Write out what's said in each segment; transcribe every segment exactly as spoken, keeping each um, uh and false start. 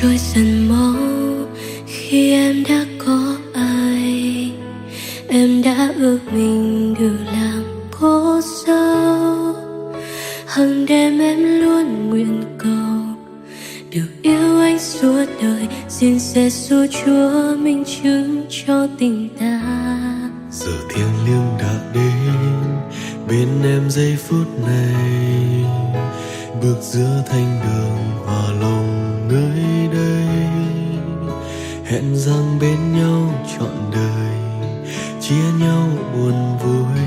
Trôi dần máu khi em đã có anh, em đã ước mình được làm cô dâu. Hàng đêm em luôn nguyện cầu được yêu anh suốt đời. Xin Giêsu Chúa minh chứng cho tình ta. Giờ thiêng liêng đã đến bên em giây phút này, bước giữa thánh đường hòa lòng nơi đây. Hẹn rằng bên nhau trọn đời, chia nhau buồn vui,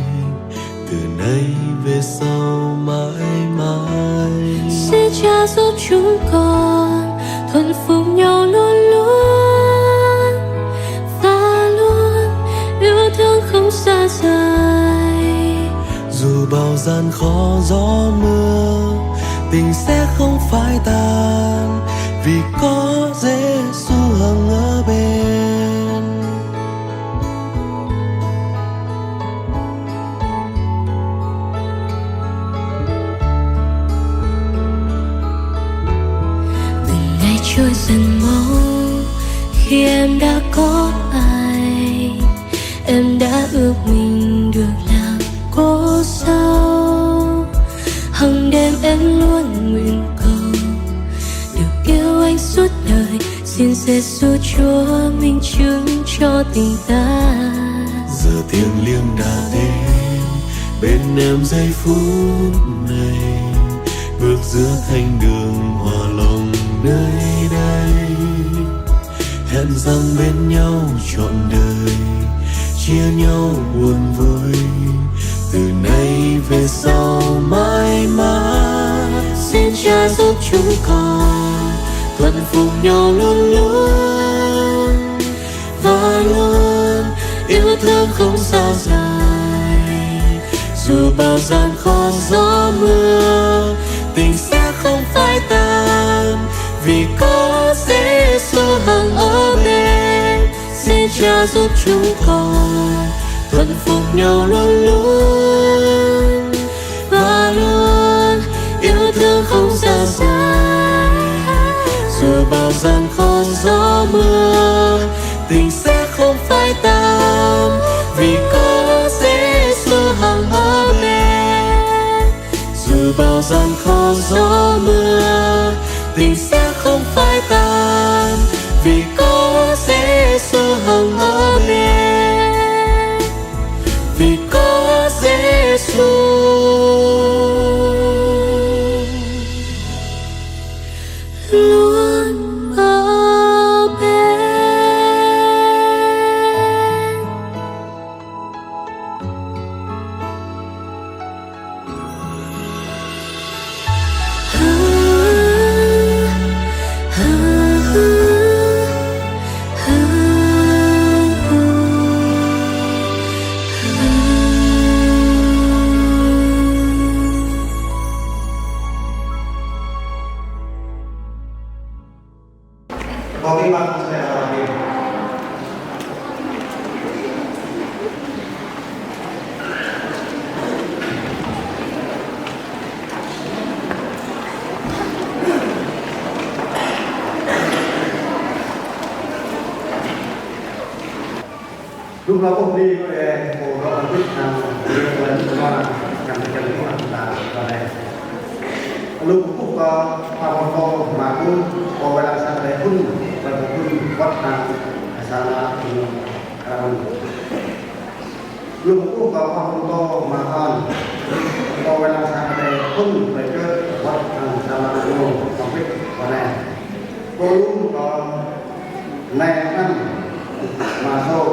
từ nay về sau mãi mãi. Xin Cha giúp chúng con thuần phục nhau luôn luôn và luôn yêu thương không xa rời. Dù bao gian khó gió mưa, tình sẽ không phai tan, vì có Giêsu hằng ở bên. Từng ngày trôi dần máu khi em đã có anh, em đã ước mình được làm cô dâu. Hàng đêm em luôn nguyện cầu được yêu anh suốt đời. Xin Giêsu Chúa minh chứng cho tình ta. Giờ thiêng liêng đã đến bên em giây phút này, bước giữa thánh đường hòa lòng nơi đây. Hẹn rằng bên nhau trọn đời, chia nhau buồn vui, từ nay về sau mãi mãi. Xin Cha giúp chúng con thuần phục nhau luôn luôn và luôn yêu thương không xa rời. Dù bao gian khó gió mưa, tình sẽ không phai tan, vì có Giêsu hằng ở bên. Xin Cha giúp chúng con thuần phục nhau luôn luôn và luôn yêu thương không xa rời. Dù bao gian khó gió mưa, tình sẽ không phai tan, vì có Giêsu hằng ở bên. Dù bao gian khó gió mưa, tình sẽ không phai tan, vì có Giêsu hằng ở bên. Vì có Giêsu luôn ở bên. Lu hlâo ƀuh ni kơ ê, pô rŏ ƀĭt hăng, ƀĭt lĕ ñu kơnơ̆ng, ngăn tơkeng ñu hăng ta, kơ ê. Lu ƀuh kơ, pha hôn pô, mă kŭn, pô wai lăng sang kơ ê phŭn, wai pô phŭn, wăt hăng, sa la, phŭn, kơ ê. Lu ƀuh kơ, pha hôn pô, mă kŭn, pô wai lăng sang kơ ê phŭn, wai kơ, wăt hăng, sa la, phŭn, kơ ê. Pô lu kơ, Nai Anăn, mă sô,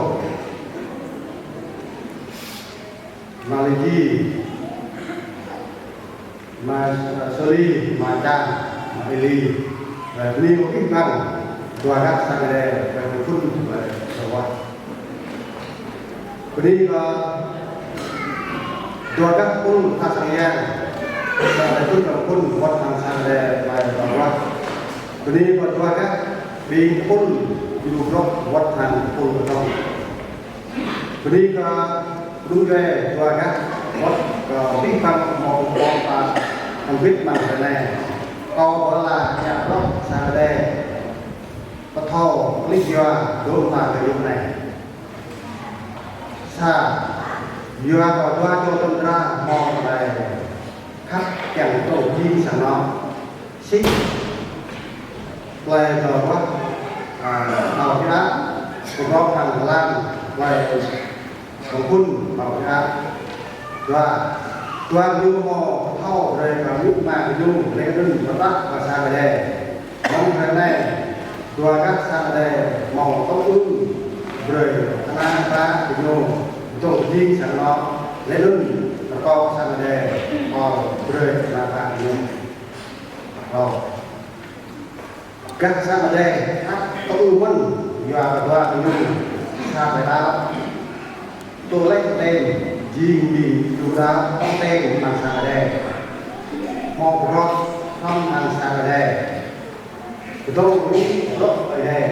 mă Ligi, mă Soli, mă Čan, mă Eli. Ơ, bơni kơ abih bang, dua gah sang kơ ê, ơ, pơphŭn, ơ, sa wah. Bơni kơ dua gah pơphŭn tha sang yang, ơ, pơphŭn kơ pơphŭn wăt hăng sang kơ ê, ơ, sa wah. Bơni kơ dua gah ƀing pơphŭn, ƀing bruă wăt hăng pơphŭn kơdŏng. Bơni kơ đŭng djuai dua gah wăt kơ abih bang hmâo pơpŭ pơpă hăng wĭt amăng ră anai. Kâo pơala ia bruă sang kơ ê. Hơô, klih yua dŏ ta kơ yŭ anai. Sa, yua kơ dua čô tơdra hmâo tơlơi khăp kiăng tŭ jing sang anŏ. Sĭt, tơlơi kơ ruah, a, tơlơi pơhiăp, kơ ruah hăng tơlơi, tơlơi kơ phŭn tơlơi pơhiăp. Dua, dua ñu hmâo thâo brơi kơ ñu mă kơ ñu lĕ anŭn pơtă kơ sang Ơi Adai. Mơ̆ng hrơi anai, dua gah sang Ơi Adai hmâo tŏ ư brơi kơ ană bă kơ ñu tŭ jing sang anŏ lĕ anŭn rơkâo sang Ơi Adai hmâo brơi kơ ană bă kơ ñu. Rơkâo. Gah sang Ơi Adai ăt tŭ ư mơ̆n, yua kơ dua gơñu sa tơlơi đaŏ. Tơlơi tơlơi jing ƀing Yuđa tơlơi amăng sang Ơi Adai. Hmâo pơrơ̆k hrŏm hăng sang Ơi Adai. Kơdŏng rŭng rŏk Ơi Adai.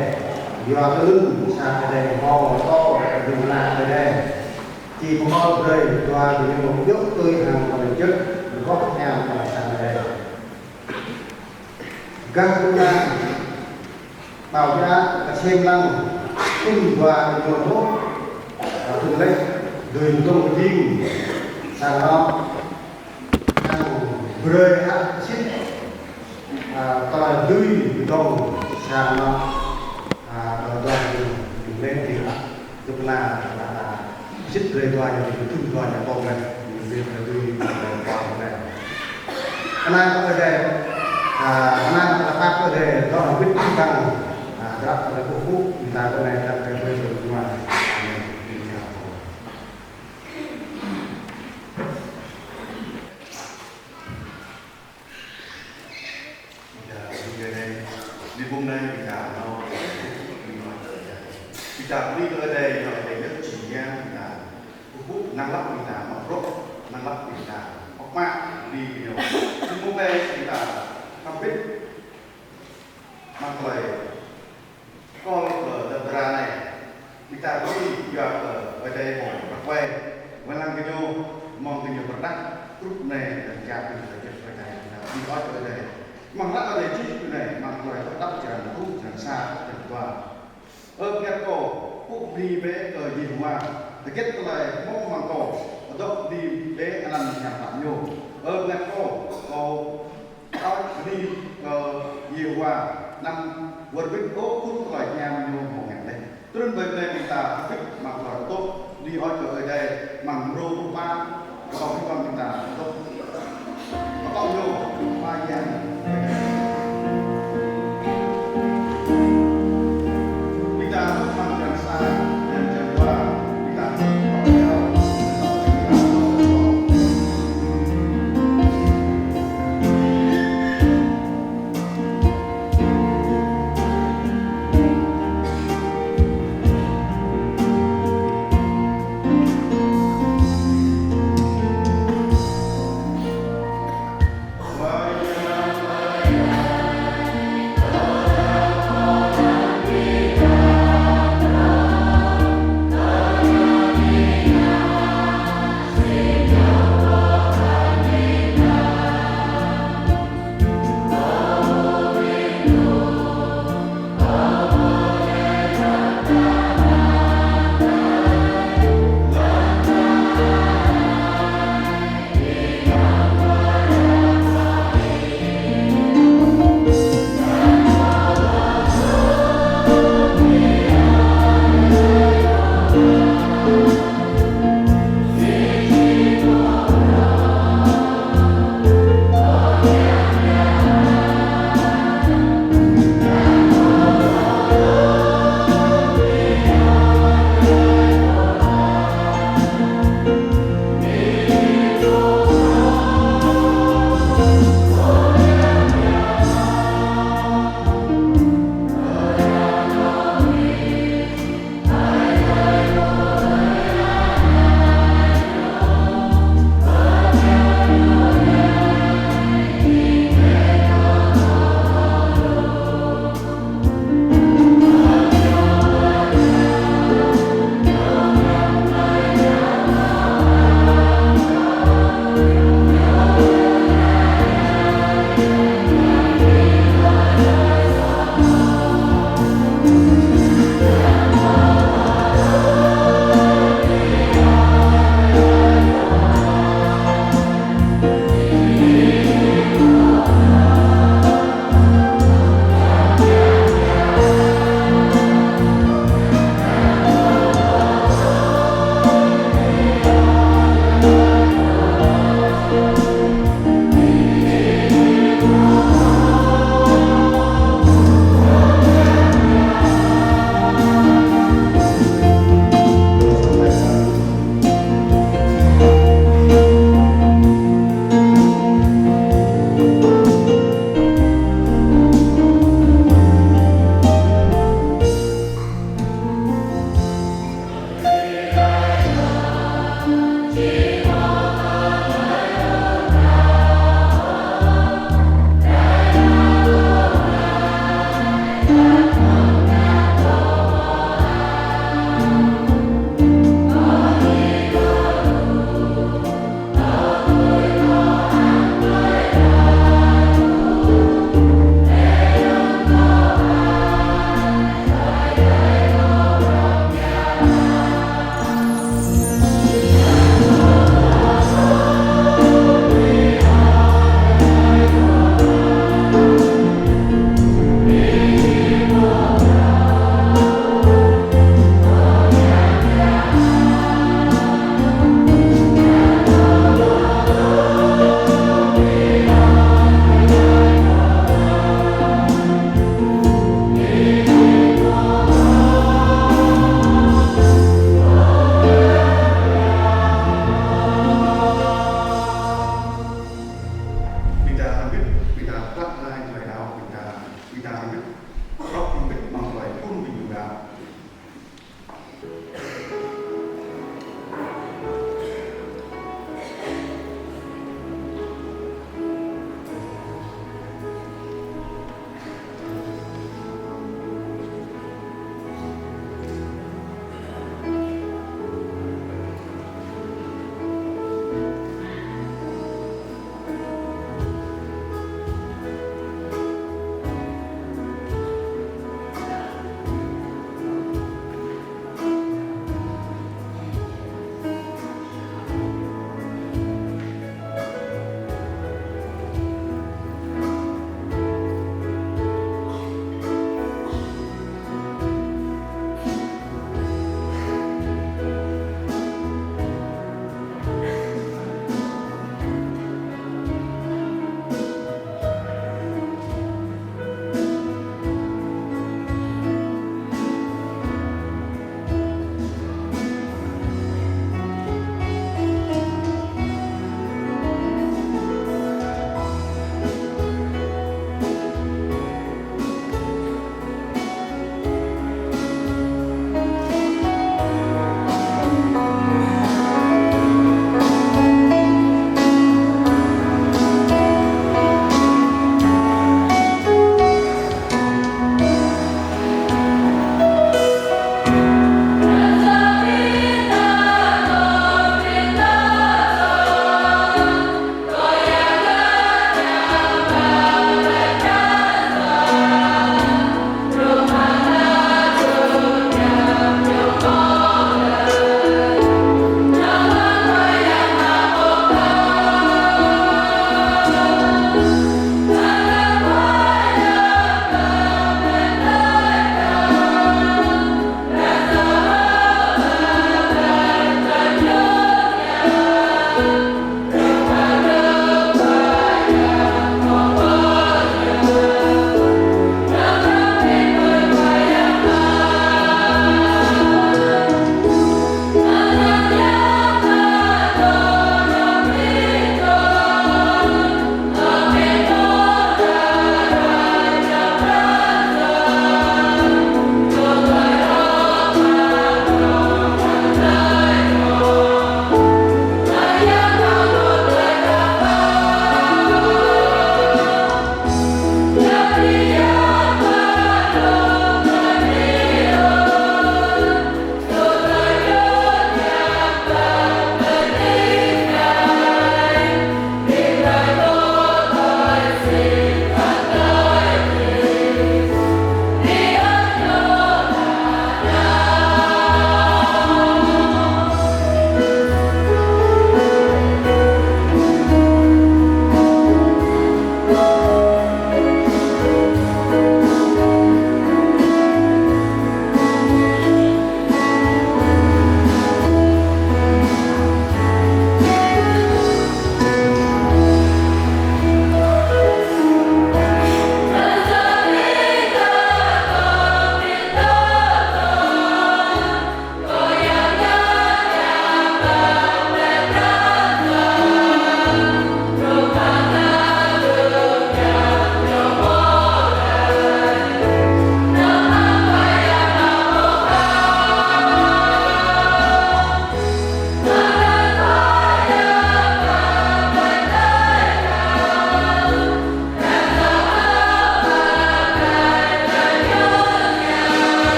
Yua kơ anŭn sang Ơi Adai hmâo tŏ kơ ƀing ană Ơi Adai. Či pơkŏl brơi dua gơñu djơ̆ tui hăng tơlơi jơ̆, rơgoh hiam amăng sang Ơi Adai. Gah tơnah, ƀâo djă kơsem lăng, tŭ dua gơñu rŏh, a, tŭ lĕ, dưi pơdŏng pơjing sang anŏ, hăng brơi hă sĭt, a, tơlơi dưi pơdŏng sang anŏ, a, tơlơi dua gơñu, dưi lĕ, dưi hă. Dŏ kơna, a, sĭt brơi dua ñu, tŭ dua ñu pô anai, ñu brơi brơi tui, brơi pô anai. Kơna kơ Ơi Adai, a, kơna kơ pap kơ Ơi Adai, dŏ hăng wĭt tui tăng, a, drap kơ pơpŭ, ƀing ta kơ anai, drap kơ brơi brơi dua. Amen. Ƀing ta, ƀing ta anai, ƀing ƀing anai, ƀing ta anai, ƀing ta ƀing kơ Ơi Adai, yua Ơi Adai yơh jing yang ƀing ta. Pơpŭ năng lăp ƀing ta, mă bruă năng lăp ƀing ta. Ŏk mă ƀing ñu. Ƀing ƀing anai, ƀing ta khăm bĭt. Mă tơlơi. Kơ tơdra anai, ƀing ta ƀu yua kơ Ơi Adai hmâo rơkơi, wai lăng gơñu, mơ̆ng gơñu pơrơđah, hrup anai, dơ̆ng jăk gơñu rơkơi Ơi Adai, ƀing ta ƀu yua kơ Ơi Adai. Mơ̆ng lăp Ơi Adai čih anai, mơ̆ng tơlơi pơđăp črăn rŭng, črăn sa, črăn dua. Ơ bơngăt kâo, pŭ bơni bĕ kơ Yêhôwa, hơget tơlơi hmâo amăng kâo, adôk bơni bĕ anăn hiam klă ñu. Ơ bơngăt kâo, kâo Ơi, bơni kơ Yêhôwa, anăm wơr bĭt ôh khul tơlơi hiam ñu hmâo ngă laih. Trŭn ƀơi plei ƀing ta, bĭt mă tơlơi tŭ, bơni ơi kơ Ơi Adai, mơ̆ng mrô pơpă, kơ ƀing ta tŭ. Kơ ƀing ñu, pơpă yang. Ƀing ta tŭ mơ̆ng črăn sa, črăn dua, ƀing ta tŭ.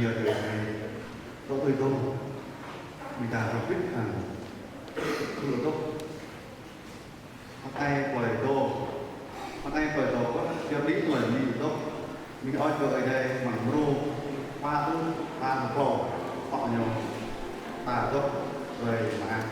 Yua kơ Ơi Adai dŏ tui dŏ, ƀing ta rơbit hăng tui dŏ. Ơi Adai plơi dŏ, Ơi Adai plơi dŏ, kơ yua đi plơi Mi dŏ. Ƀing ta ơi kơ Ơi Adai mơ̆ng mrô, pă tŭ, pă tŭ plơi, tŏ ñu, ta dŏ, plơi mơak.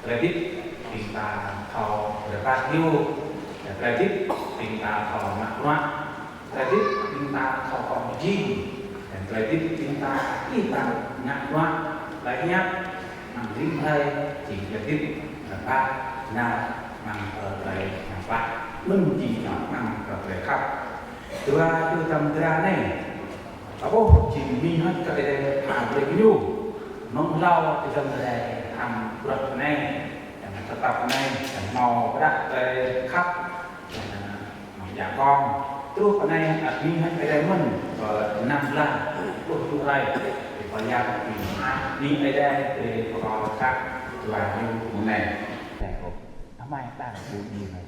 Tơlơi hơdip ƀing ta thâo rơbat ñu, tơlơi hơdip ƀing ta thâo mă bruă, tơlơi hơdip ƀing ta thâo kơ mơjing, tơlơi hơdip ƀing ta ih ta ngă bruă, tơlơi hiăp, amăng rĭm hrơi, jing tơlơi hơdip rơbat, nao amăng kơ tơlơi hiăp, mơ̆n jing nao amăng kơ tơlơi khăp. Dua čô dăm dra anai, ta ƀuh jing mơnuih hơ̆t kơ Ơi Adai pha brơi kơ ñu. Mơ̆ng hlâo čô dăm dra anai hăng bruă anai, yang tơtăp anai, yang hmâo pơdah tơlơi khăp, yang mơ̆ng djă kông. Truh anai ăt mơnuih hơ̆t Ơi Adai mơ̆n, kơ năm blan, truh čô hrơi, kơ yang mơnuih hơ̆t Ơi Adai, kơ pơkŏ khăp, dua ñu mơ̆ng anai. Amai ta ƀu djơ̆ anai.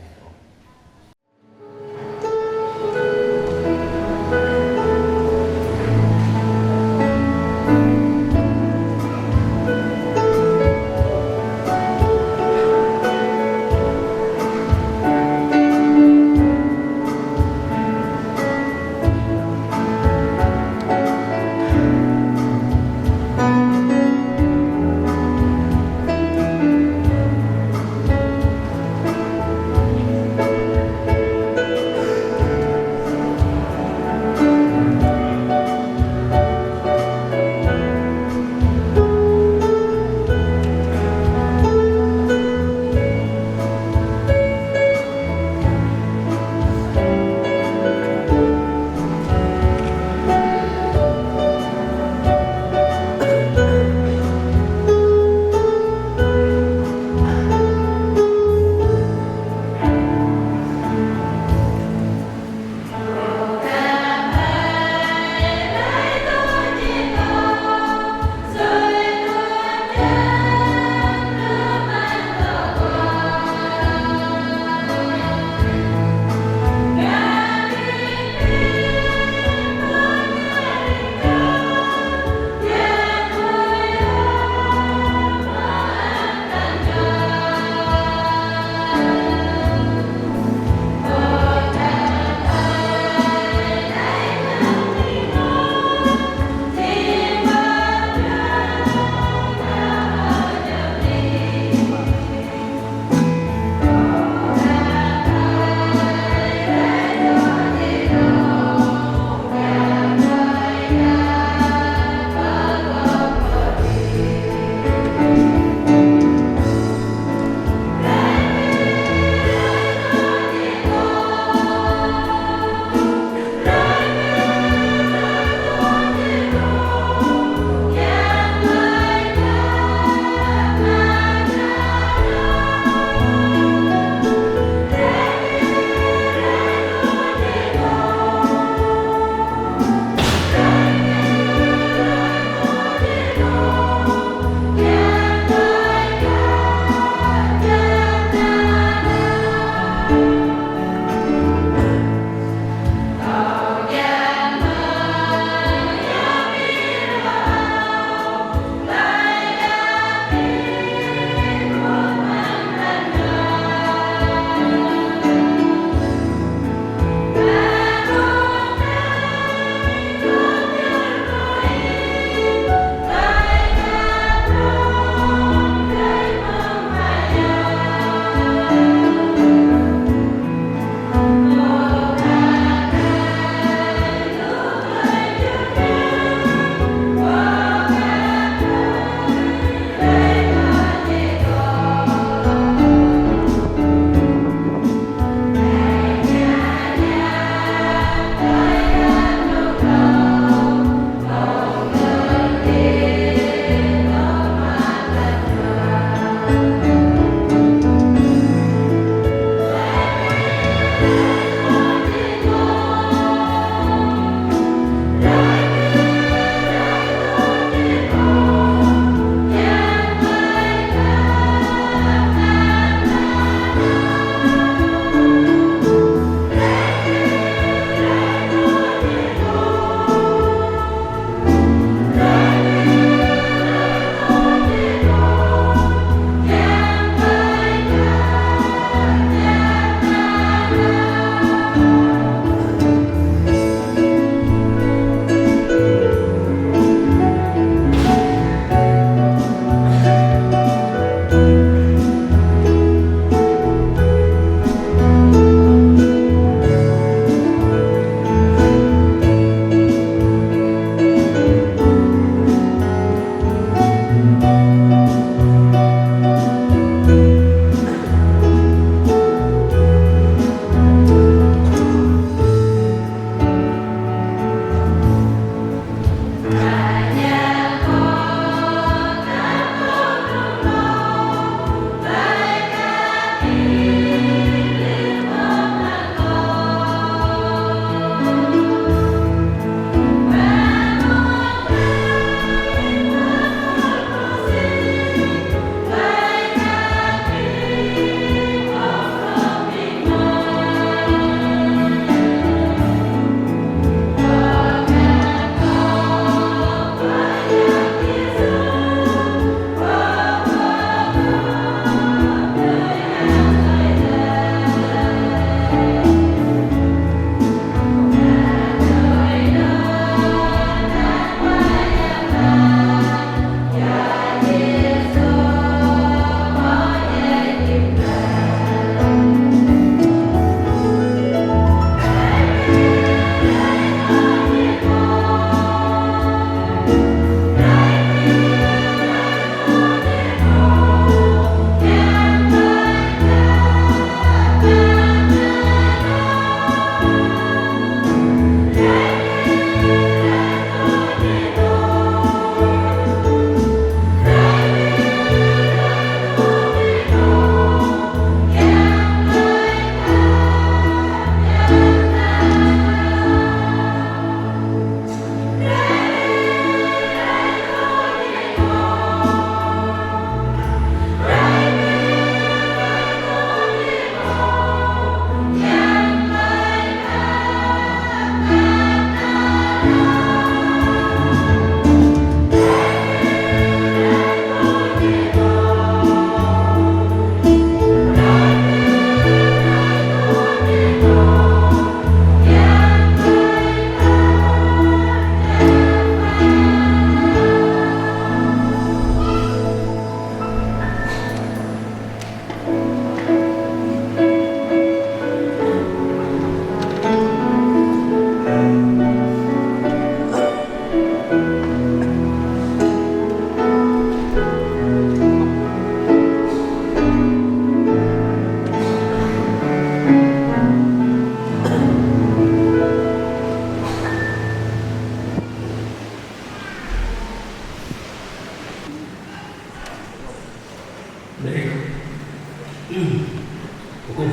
Kơkuh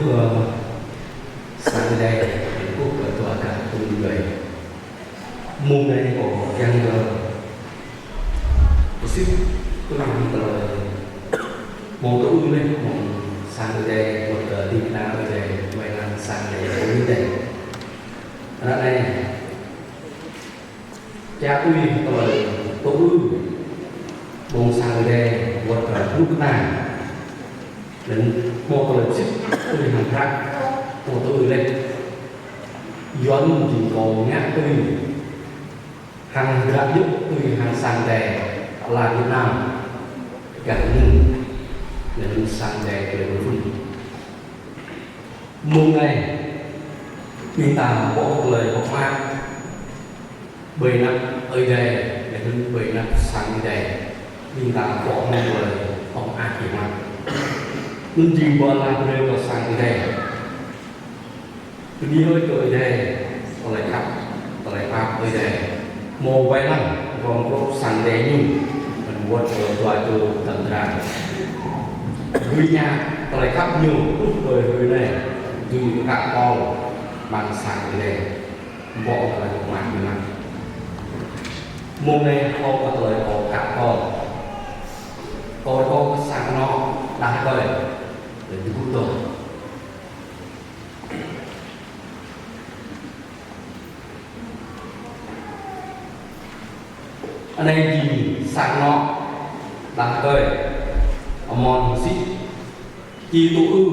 kơ sang Ơi Adai, kơkuh kơ dua gah tơlơi. Mông anai kâo kiăng kơ pơsĭt tui hăng tơlơi mơ̆ng tơlơi mơ̆ng sang Ơi Adai, mơ̆ng kơ ding kơna Ơi Adai, wai lăng sang Ơi Adai, Ơi Adai. Anŭn anai, čă tui tơlơi tŭ ư ƀơ̆ng sang Ơi Adai wơ̆t kơ kơnuk kơna. Anŭn hmâo tơlơi sĭt tui hăng hră hmâo tŭ ư laih. Yuan jing kâo ngă tui hăng hră yŭ tui hăng sang Ơi Adai, ala Việt Nam, gah anŭn, anŭn sang Ơi Adai tơlơi mơphŭn. Mông anai, ƀing ta pŏk tơlơi pơmă ƀơi anăp Ơi Adai, laih anŭn ƀơi anăp sang Ơi Adai. Ƀing ta pŏk tơlơi pơmă kơ mă. Anŭn jing ƀơi ala brơi kơ sang Ơi Adai. Bơni hơơč kơ Ơi Adai, tơlơi khăp, tơlơi pap Ơi Adai. Hmâo wai lăng, gom gŏp sang Ơi Adai ñu, mơ̆n wơ̆t kơ dua čô tơdang dra. Gơ̆ ñă tơlơi khăp ñu, truh kơ hrơi anai, dưi kơ kă tơl, amăng sang Ơi Adai. Ƀô̆ tơlơi mơak mơak. Mông anai kâo kơ tơlơi kâo kă tơl. Kâo rơkâo kơ sang anŏ đah rơkơi, tơlơi dơgŭ tơl. Anai jing sang anŏ đah rơkơi, amôn sĭ, či tŭ ư.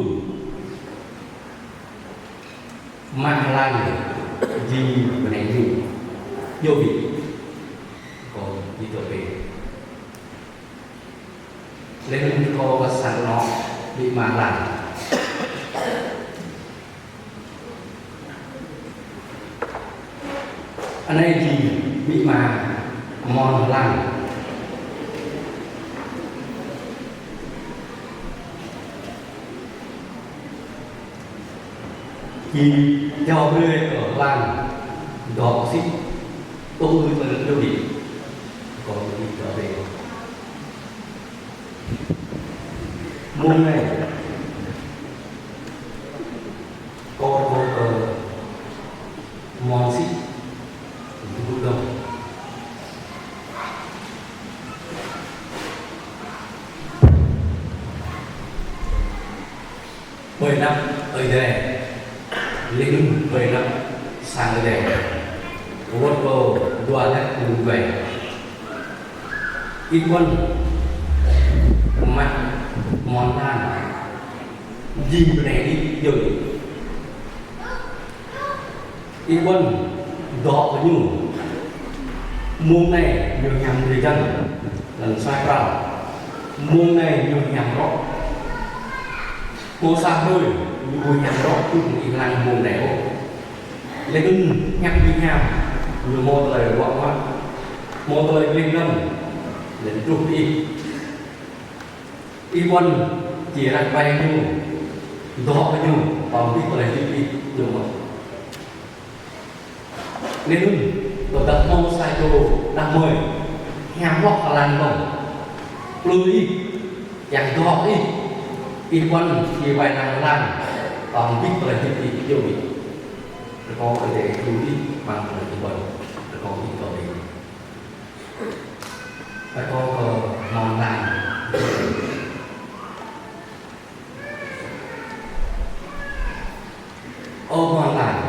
Mă lăng jing bơnai ñu. Yua ƀĭ. Kâo či tŏ bĕ. Laih anŭn kâo kơ sang anŏ ƀĭ mă lăng. Anai jing ƀĭ mă amôn lăng. Či jao brơi kơ lăng dŏ sĭ, tŭ ư tơlơi dŏ sĭ. Kâo či jao brơi. Mông anai, kâo rơkâo kơ amôn sĭ, tŭ ư dŏ. Ƀơi anăp Ơi Adai, laih anŭn ƀơi anăp sang Ơi Adai. Wơ̆t kơ dua gah tơlơi. Ih ƀuăn mă amôn lăng, jing bơnai ih yơh. Ih ƀuăn dŏ kơ ñu. Mông anai ñu hiam drơi jăn, lăng suaih pral. Mông anai ñu hiam rŏ. Hmâo sa hrơi ñu ƀu hiam rŏ, tŭ ih lăng mông anai ôh. Laih anŭn hiam ƀu hiam, ñu hmâo tơlơi ruă mă. Hmâo tơlơi gleh glăn, laih truh ih. Ih ƀuăn či ră wai ñu, dŏ kơ ñu, tơl abih tơlơi hơdip ih, ñu mơ̆n. Laih anŭn, tơdah hmâo sa čô đah kơmơi, hiam hloh kơ lăng mơ̆n, plư ih, kiăng dŏ ih, ih ƀuăn či wai lăng lăng, tơl abih tơlơi hơdip ih, yơh ih. Rơkâo Ơi Adai plư ih, amăng tơlơi ih ƀuăn, rơkâo ih dŏ ih. Rơkâo kơ amôn lăng. Ơ amôn lăng,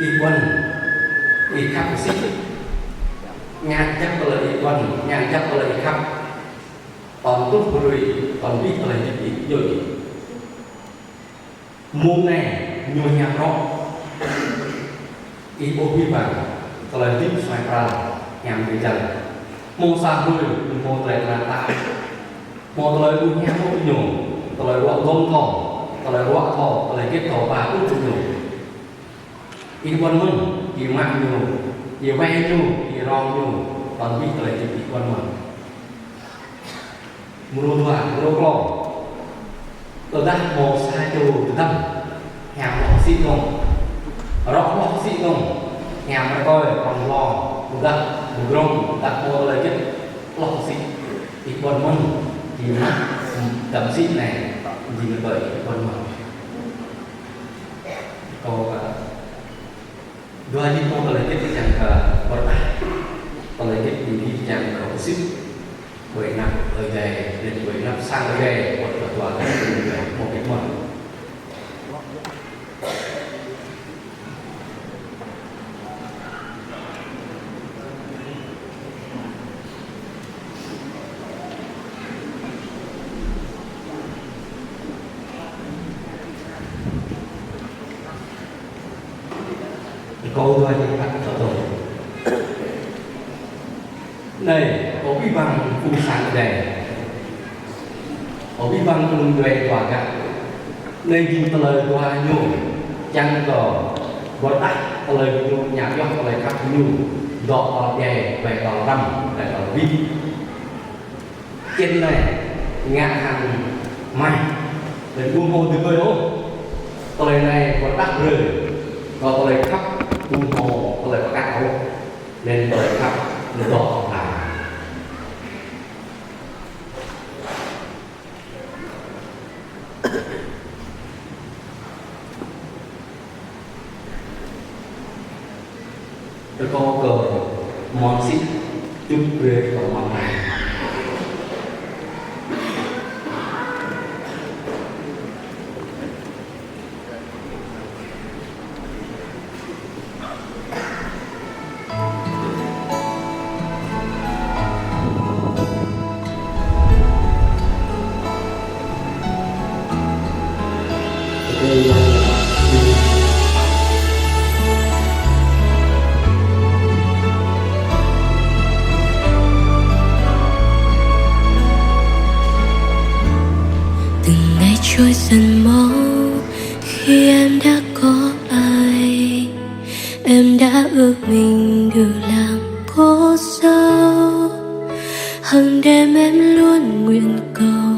ih ƀuăn, ih khăp sĭ. Ngă djăp tơlơi ih ƀuăn, ngă djăp tơlơi ih khăp. Tơl truh hrơi, tơl abih tơlơi hơdip ih, yơh ih. Mông anai ñu hiam rŏ. Ih ƀuh ƀĭ ƀă, tơlơi hơdip suaih pral, hiam drơi jăn. Hmâo sa hrơi, hmâo tơlơi tơnap tap. Hmâo tơlơi ƀu hiam ôh kơ ñu, tơlơi ruă gơ̆ng thâo, tơlơi ruă thâo, tơlơi hơget thâo ba ƀuh kơ ñu. Ih ƀuăn mơ̆n, či mă ñu, či wai ñu, či rong ñu, tơl abih tơlơi hơdip ih ƀuăn mơ̆n. Mrô dua, mrô klâo. Tơdah hmâo sa čô tơdăm, hiam hloh sĭ dơ̆ng. Rŏ hloh sĭ dơ̆ng, hiam rơkơi, rong hlô, tơdah, pơdrŏng, tơdah hmâo tơlơi hơget, hloh sĭ. Ih ƀuăn mơ̆n, Jing mă, tơm sĭt anai, jing kơ ƀơi ƀôn mơ̆n. Kâo, ơ, dua jing mơ̆ tơlơi hơdip kiăng kơ pơrơđah, tơlơi hơdip jing kiăng kơ pơsĭt, ƀơi anăp Ơi Adai, lĕ ƀơi anăp sang Ơi Adai, wơ̆t kơ dua gah, mơ̆ hơdip mơ̆n. Kâo dua jing phat tơtô. Anai, kâo abih bang phung sang Ơi Adai. Kâo abih bang phung djuai dua gah. Anai jing tơlơi dua ñu, čang kơ pơrơđah tơlơi ñu, ñă pioh tơlơi khăp ñu, dŏ tal djai, ƀơi tal răm, ƀơi tal abih. Čen anai, ngă hăng mah, lĕ ƀu hmâo tơgơi ôh. Tơlơi anai pơrơđah brơi, kơ tơlơi khăp, ƀu hmâo tơlơi pơkă ôh. Lĕ tơlơi khăp, lĕ dŏ tal. Rơkâo kơ mơ̆n sĭt, čŭt brơi kơ mơ̆n anai. Từng ngày trôi dần mau khi em đã có anh. Em đã ước mình được làm cô dâu. Hàng đêm em luôn nguyện cầu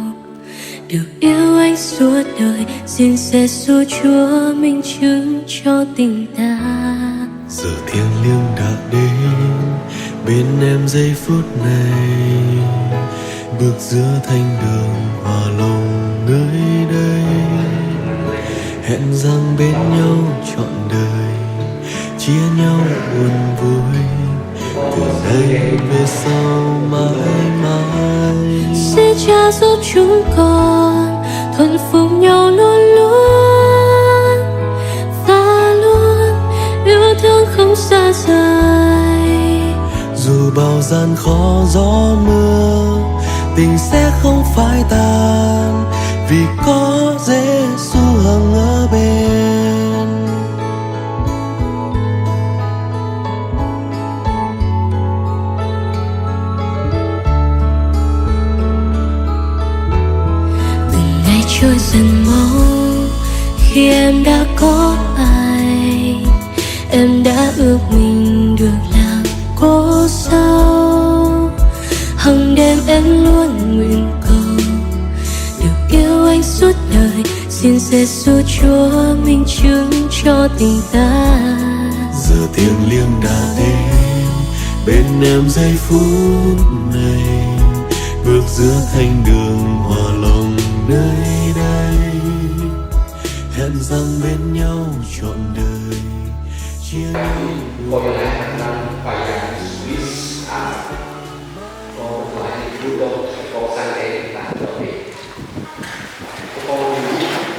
được yêu anh suốt đời. Xin Giê-xu Chúa minh chứng cho tình ta. Giờ thiêng liêng đã đến bên em giây phút này. Bước giữa thánh đường hòa lòng nơi đây. Hẹn rằng bên nhau trọn đời, chia nhau buồn vui, từ nay về sau mãi mãi. Xin Cha giúp chúng con thuận phục nhau luôn luôn và luôn yêu thương không xa rời. Dù bao gian khó gió mưa, tình sẽ không phai tan, vì có Giê-xu hằng ở bên. Từng ngày trôi dần mau khi em đã có anh. Em đã ước mình được làm cô dâu. Hằng đêm em luôn nguyện cầu được yêu anh suốt đời. Xin Giê-xu Chúa minh chứng cho tình ta. Giờ thiêng liêng đã đến bên em giây phút này. Bước giữa thánh đường hòa lòng nơi đây. Hẹn rằng bên nhau trọn đời. Chia nhau. Kâo laĭ anăn Khua Yang Yêsu Krist, a, kâo laĭ ƀu dŏ, kâo săn ĕ ta dŏ ĕ. Kâo ƀu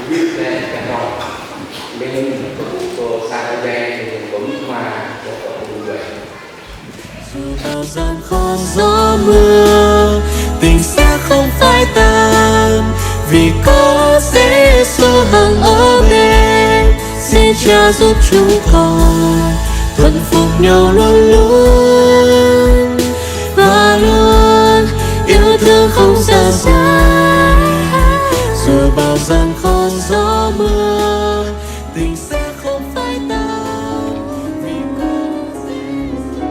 ƀuh lĕ kơ nŏ. Lĕ kâo ƀu kâo săn ĕ, lĕ kâo ƀu mă, kâo ƀu djuai. Dù bao gian khó gió mưa, tình sẽ không phai tan, vì có Giê-xu hằng ở bên. Xin Cha giúp chúng con thuận phục nhau luôn luôn và luôn yêu thương không xa rời. Dù bao gian khó gió mưa, tình sẽ không phai tan, vì có Giê-xu.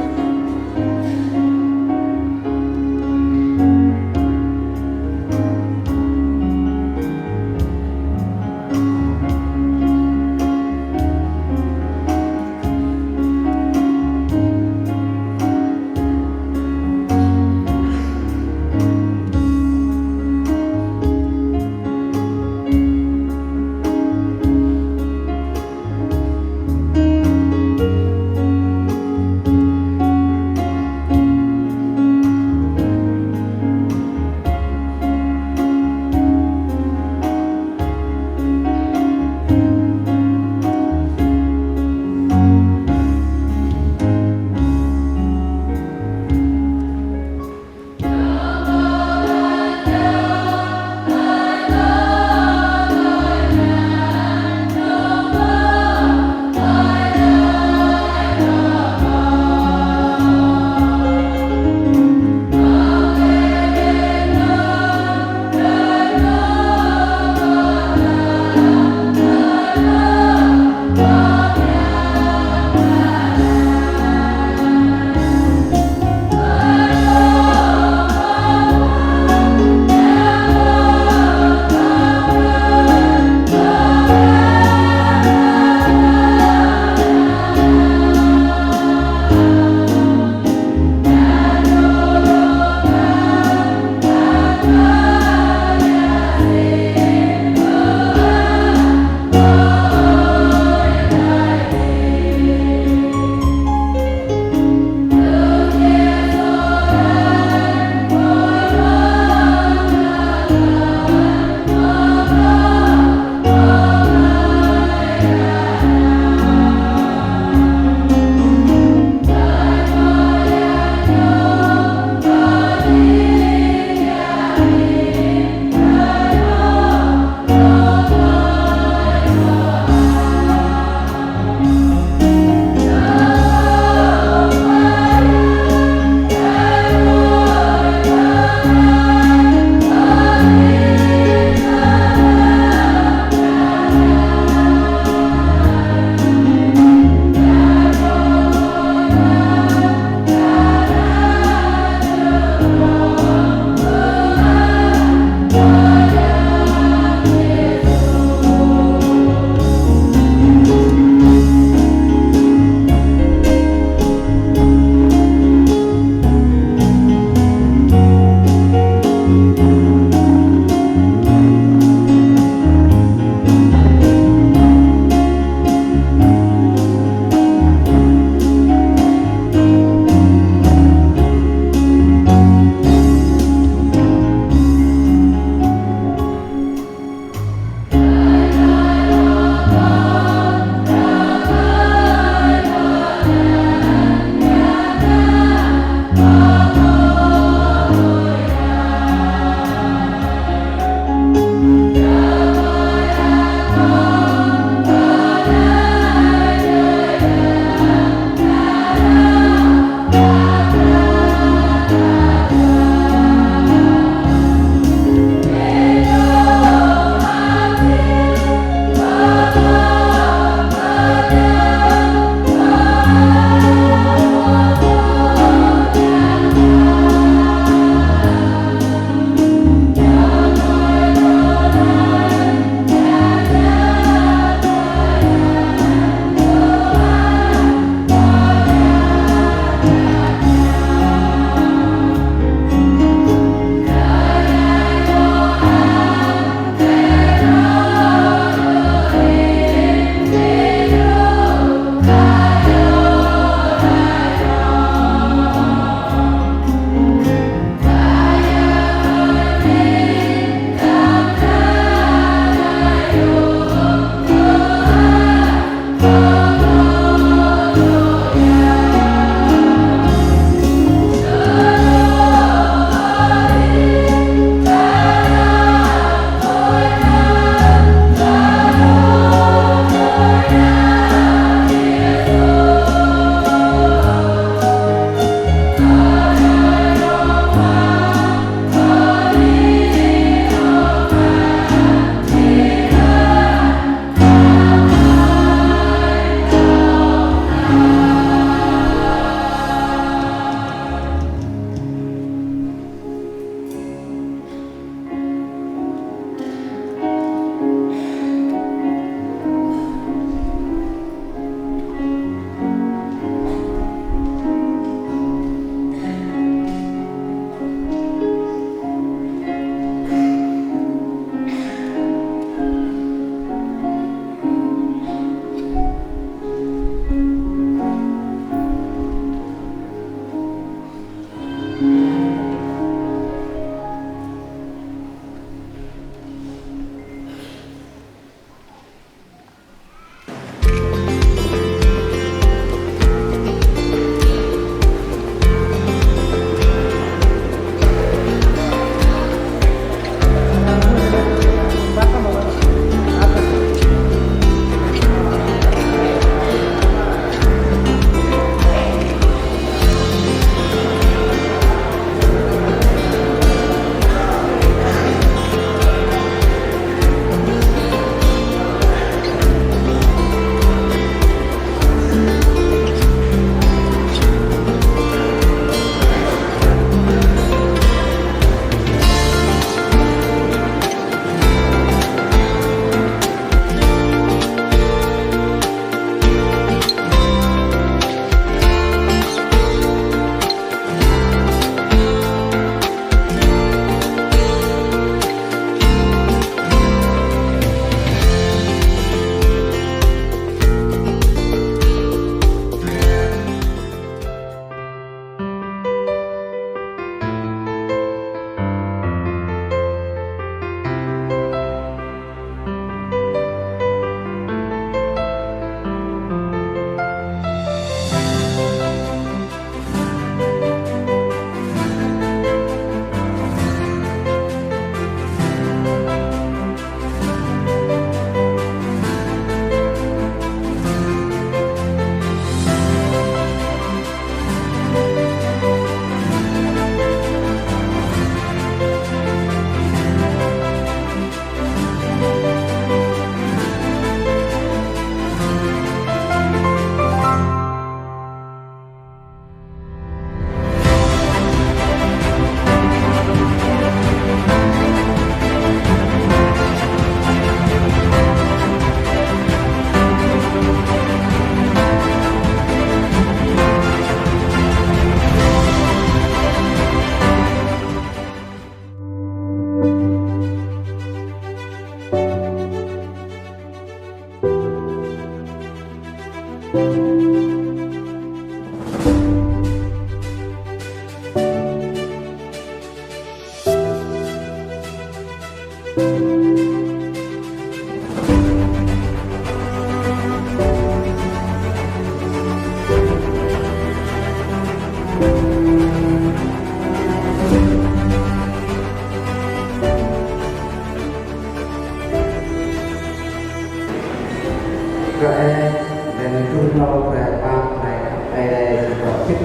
Kơ e, đen tu nô pre pap pre kap e đe si kro pit,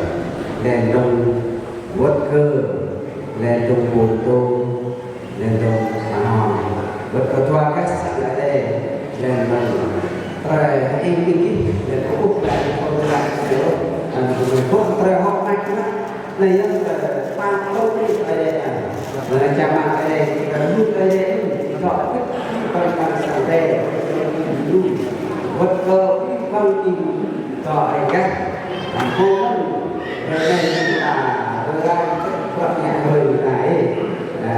đen dong wot kơ, đen dong bun tu, đen dong paham. Wot kơ tua kas e đe, đen dong pre hing tinggi, đen kukuk đen kukuk đen kukuk, đen kukuk pre hok nak nak. Anai yơh, ơ, păng tông ni Ơi Adai, ơ, čang mă Ơi Adai, ơ, mŭt Ơi Adai, ơ, dŏ pit, păng păng sang Ơi Adai, ơ, wơ̆t kơ păng ih dŏ Ơi Adai gah. Păng pô mơ̆n, Ơi Adai ta, Ơi Adai, prăp ñă Ơi Adai, ơ,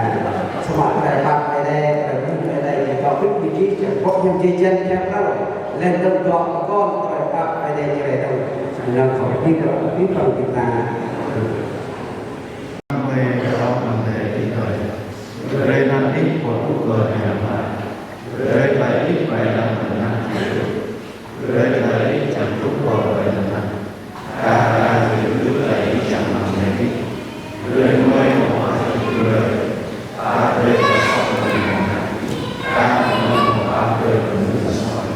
samơ̆ Ơi Adai păng Ơi Adai, ơ, mŭt Ơi Adai, dŏ pit, pit, čang pŏk ñăm jê jăn, čang prăp, lĕ dŏ dŏ kơ kon, Ơi Adai păng Ơi Adai, Ơi Adai dŏ. Nă kâo pĭ kơ pĭ păng pĭ ta. Ơi, kơ ŏk mơ̆ng tơlơi pĭ kơ. Brơi anăn Ih pơpŭ kơ tơlơi pĭ. Brơi tơlơi pĭ ƀai lăng tơlơi pĭ. Brơi tơlơi pĭ čang tŭ kơ tơlơi pĭ. Kar hăng tơlơi pĭ čang mơ̆ng tơlơi pĭ. Brơi mơi mơ̆ ăt brơi. Ta brơi kơ sŏk mơi mơ̆. Kar hăng mơi mơ̆ ăt brơi kơ mơi sŏk mơi.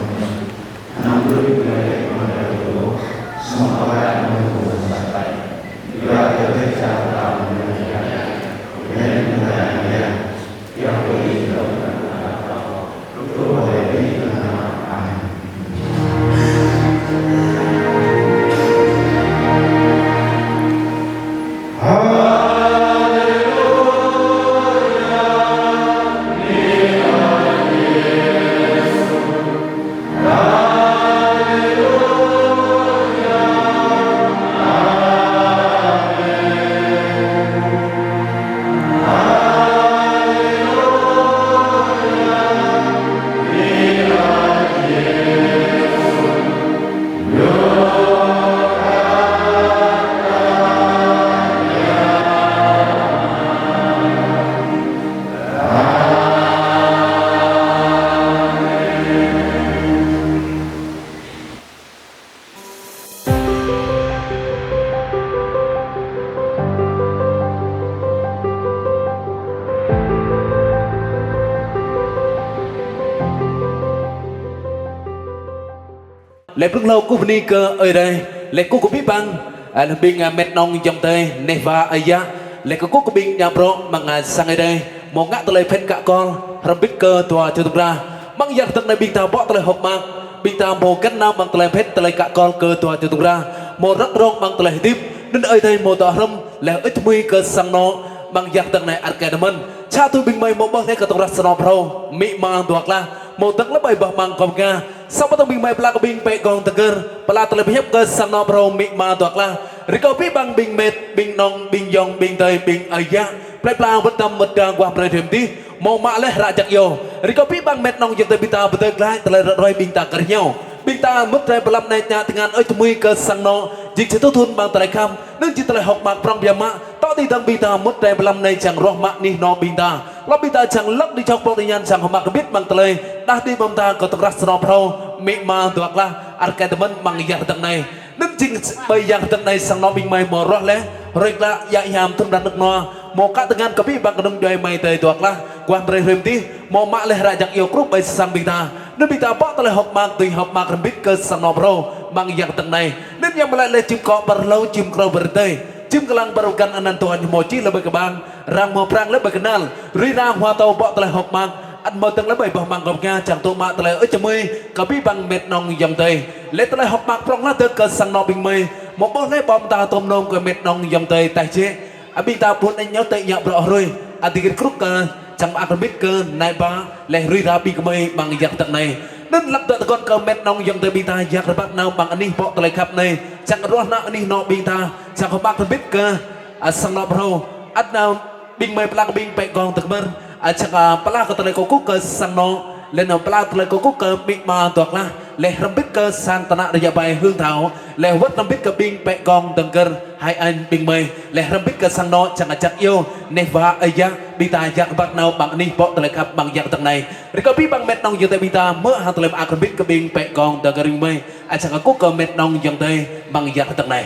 Lĕ brŭng hlâo kơkuh bơni kơ Ơi Adai, lĕ kơkuh kơ abih bang, ơ, ƀing, ơ, met nong ayŏng adơi, neh wa ơi yă, lĕ kơkuh kơ ƀing djă bruă amăng, ơ, sang Ơi Adai, hmâo ngă tơlơi phet kă kol, hrŏm hơbĭt kơ dua čô tŭ krah. Amăng yang hrơi anai ƀing ta bŏ tơlơi hơ̆k mơak, ƀing ta hmâo găn nao amăng tơlơi phet tơlơi kă kol kơ dua čô tŭ krah, hmâo răk rong amăng tơlơi hơdip, anŭn Ơi Adai hmâo dŏ hrŏm, lĕ ưč mui kơ sang anŏ, amăng yang hrơi anai ăt kơ tơmĕn. Čă tui ƀing mơi hmâo ƀơ̆ng lĕ kơ tơkrah sang anŏ phrâo, amĭ ama dua klah, hmâo dơ̆ng lĕ ƀơi bah amăng kông ka, Samơ̆ tơdang ƀing mơi pơala kơ ƀing pĕ gong tơgơr, pơala tơlơi pơhiăp kơ sang anŏ phrâo amĭ ama dua klah. Rơkâo abih bang ƀing met, ƀing nong, ƀing ayŏng, ƀing adơi, ƀing ơi yă. Plei pla wơ̆t tăm wơ̆t ga guah brơi rĭm dih. Hmâo mă lĕ hră jak iâu. Rơkâo abih bang met nong ayŏng adơi ƀing ta pơdơi glaĭ tơlơi ră ruai ƀing ta kơ rơngiao. Ƀing ta mŭt rai pơlăm anai ñă tơngan ơi tơmui kơ sang anŏ. Jing či tŭ thun amăng tơlơi khăp. Anŭn jing tơlơi hơ̆k mơak prŏng biă mă. Tŏ tơdang ƀing ta mŭt rai pơlăm anai čang ruah mă anih anŏ ƀing ta. Lŏm ƀing ta čang lăk dĭ čŏk pŏk dĭ ñan čang hơmă kơbit amăng tơlơi. Đah đĭ ƀơ̆ng ta kơ tơkrah sang anŏ phrâo, amĭ ama dua klah, ăt kơ tơmĕn amăng yang hrơi anai. Anŭn jing ƀơi yang hrơi anai sang anŏ ƀing mơi hmâo ruah lĕ, hrơi klă, yă hiam, tŭm răn nơ̆k nua, hmâo kă tơngan kơ abih bang kơnung djuai amai adơi dua klah, guah brơi rĭm dih, hmâo mă lĕ hră jak iâu kruh ƀơi sang ƀing ta. Anŭn ƀing ta bŏ tơlơi hơ̆k mơak, tui hơ̆k mơak hrŏm hơbĭt kơ sang anŏ phrâo, amăng yang hrơi anai. Anŭn yang mơlĕ lĕ čim kŏ ƀar hlâo, čim krâo ƀar adơi. Čim kơlăng ƀar găn anăn tuan hmâo čih lĕ ƀơi kơƀang, rang hmâo prang lĕ ƀơi kơnal, rui ra hmâo tơlơi bŏ tơlơi hơ̆k mơak, ăt hmâo dơ̆ng lĕ ƀơi bah amăng gŏp nga čang tŭ mă tơlơi ưč mui, kơ abih bang met nong ayŏng adơi. Lĕ tơlơi hơ̆k mơak prŏng hla dơ̆ng kơ sang anŏ ƀing mơi, hmâo ƀuh lĕ ƀơ̆ng ta tơm nong kơ met nong ayŏng adơi taih jĕ. Abih ta ƀuh anai ñu tơ̆ ñă bruă hrơi, ăt djik kruh kơ, čang mơak hrŏm hơbĭt kơ, nai ba, lĕ rui ra ƀing gơmơi amăng yang hrơi anai. Anŭn lăp dŏ tơguan kơ met nong ayŏng adơi ƀing ta, yang rơbat nao amăng anih bŏ tơlơi khăp anai, čang ruah nao anih anŏ ƀing ta, čang hơmă hrŏm hơbĭt kơ, ơ, sang anŏ phrâo, ăt nao ƀing mơi pơala kơ ƀing pĕ gong tơkmơr, ơ, čang, ơ, pơala kơ tơlơi kơkuh kơ sang anŏ, lĕ nao pơala tơlơi kơkuh kơ amĭ ama dua klah, Laih hrŏm hơbĭt kơ sang tơnă rơya bai hưng thâo, laih wơ̆t hrŏm hơbĭt kơ ƀing pĕ gong dơ̆ng gơ̆r, hai anh ƀing mơi, laih hrŏm hơbĭt kơ sang anŏ čang kơčăk iâu, neh wa ơi yă, ƀing ta yă kơƀah nao ƀăng anih pŏk tơlơi khăp ƀăng yă tơ̆ng anai. Rơkâo abih bang met nong ayŏng adơi ƀing ta, hmư̆ hăng tơlơi mơak hrŏm hơbĭt kơ ƀing pĕ gong dơ̆ng gơ̆r ƀing mơi, ăt čang kơkuh kơ met nong ayŏng adơi ƀăng yă tơ̆ng anai.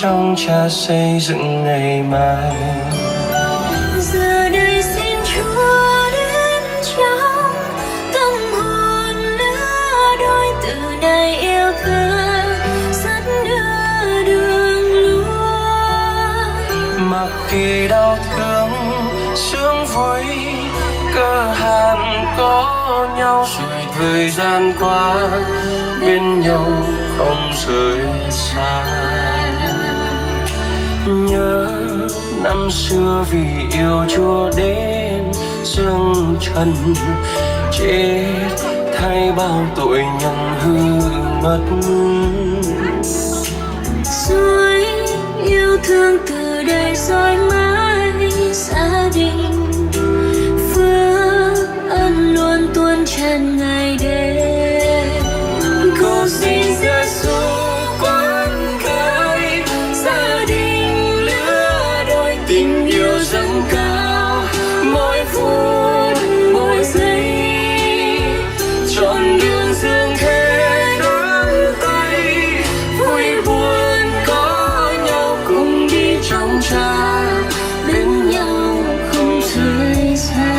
Chông chả xây dựng ngày mai. Giờ đây xin Chúa đến trong tâm hồn lứa đôi từ nay yêu thương, dắt đưa đường luôn. Mặc khi đau thương sương vui, kơ hàn có nhau, rồi thời gian qua bên nhau không rời xa. Nhớ năm xưa vì yêu Chúa đến dâng trần, chết thay bao tội nhân hư mất. Suối yêu thương từ đây dõi mãi gia đình, phước ân luôn tuôn tràn ngày đêm. Cầu xin Giêsu quán cai gia đình lứa đôi, tình yêu dâng cao mỗi phút mỗi giây. Chọn đường dường thế nắm tay, vui buồn có nhau, cùng đi trong cha, bên nhau không rời xa.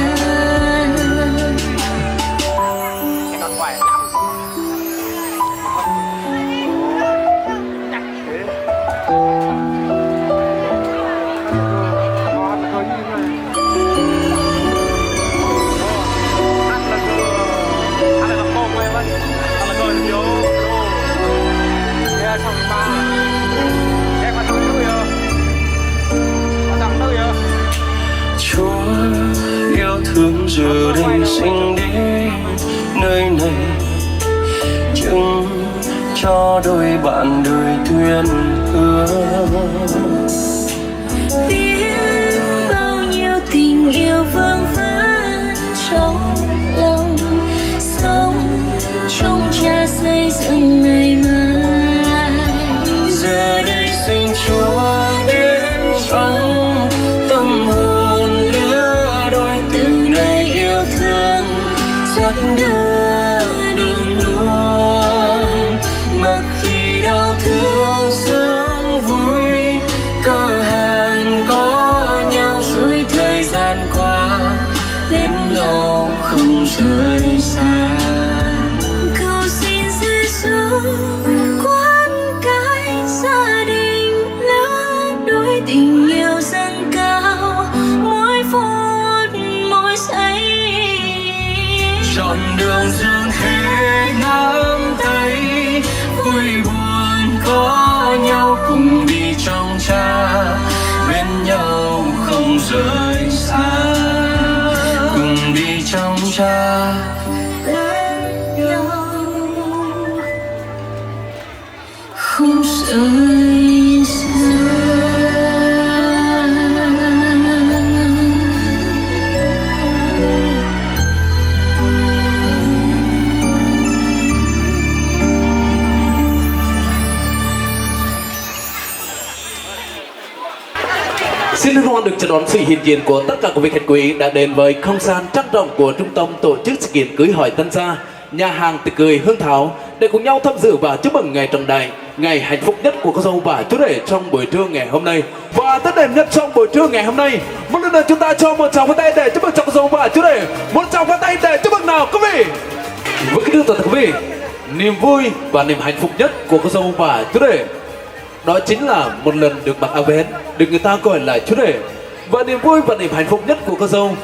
Chúa yêu thương giờ đây sinh đến nơi này, chứng cho đôi bạn đời thuyền hương. Biết bao nhiêu tình yêu vương vấn trong lòng, sống trông cha xây dựng ngày mai. Giờ đây xin Chúa đến trong tâm hồn lứa đôi, từ nay yêu thương dắt đưa đường luôn. Mặc khi đau thương sương vui, kơ hàn có nhau, rồi thời gian qua bên nhau không rời xa. Cầu xin Giêsu quán cai gia đình lứa đôi, tình yêu dâng cao mỗi phút mỗi giây. Chọn đường dường thế nắm tay, vui buồn có nhau, cùng đi trong cha, bên nhau không rời xa. Cùng đi trong cha, bên nhau không rời xa. Xin hân hoan được chào đón sự hiện diện của tất cả quý vị khách quý đã đến với không gian trang trọng của Trung tâm Tổ chức Sự kiện Cưới Hỏi Tân Gia, nhà hàng tiệc cưới Hương Thảo, để cùng nhau tham dự và chúc mừng ngày trọng đại, ngày hạnh phúc nhất của cô dâu và chú rể trong buổi trưa ngày hôm nay. Và tốt đẹp nhất trong buổi trưa ngày hôm nay, một lần nữa chúng ta cho một tràng pháo tay để chúc mừng cho cô dâu và chú rể. Một tràng pháo tay để chúc mừng nào quý vị. Vâng, kính thưa toàn thể quý vị, niềm vui và niềm hạnh phúc nhất của cô dâu và chú rể đó chính là một lần được mặc áo vén, được người ta gọi là chú rể. Và niềm vui và niềm hạnh phúc nhất của cô dâu,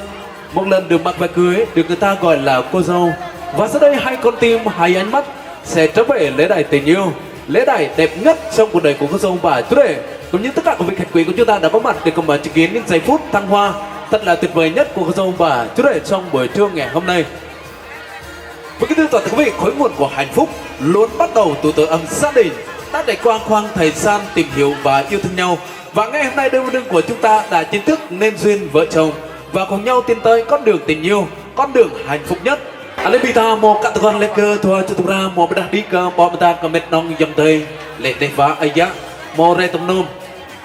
một lần được mặc váy cưới, được người ta gọi là cô dâu. Và giờ đây hãy con tim, hãy ánh mắt sẽ trở về lễ đài tình yêu, lễ đài đẹp nhất trong cuộc đời của cô dâu và chú rể, cũng như tất cả các vị khách quý của chúng ta đã có mặt để cùng, à, chứng kiến những giây phút thăng hoa thật là tuyệt vời nhất của cô dâu và chú rể trong buổi trưa ngày hôm nay. Vâng, kính thưa toàn thể quý vị, khối nguồn của hạnh phúc luôn bắt đầu từ tổ ấm gia đình, đã trải qua khoảng thời gian tìm hiểu và yêu thương nhau. Và ngày hôm nay, đôi bên đường của chúng ta đã chính thức nên duyên vợ chồng và cùng nhau tiến tới con đường tình yêu, con đường hạnh phúc nhất. Alê ƀing ta hmâo kơ tơguan lĕ kơ dua čô tơpra hmâo pơdah đĭ kơ ƀô̆ mơta kơ met nong yăm tơi, lĕ dêh wa ơi yă, hmâo rai tơm nôm.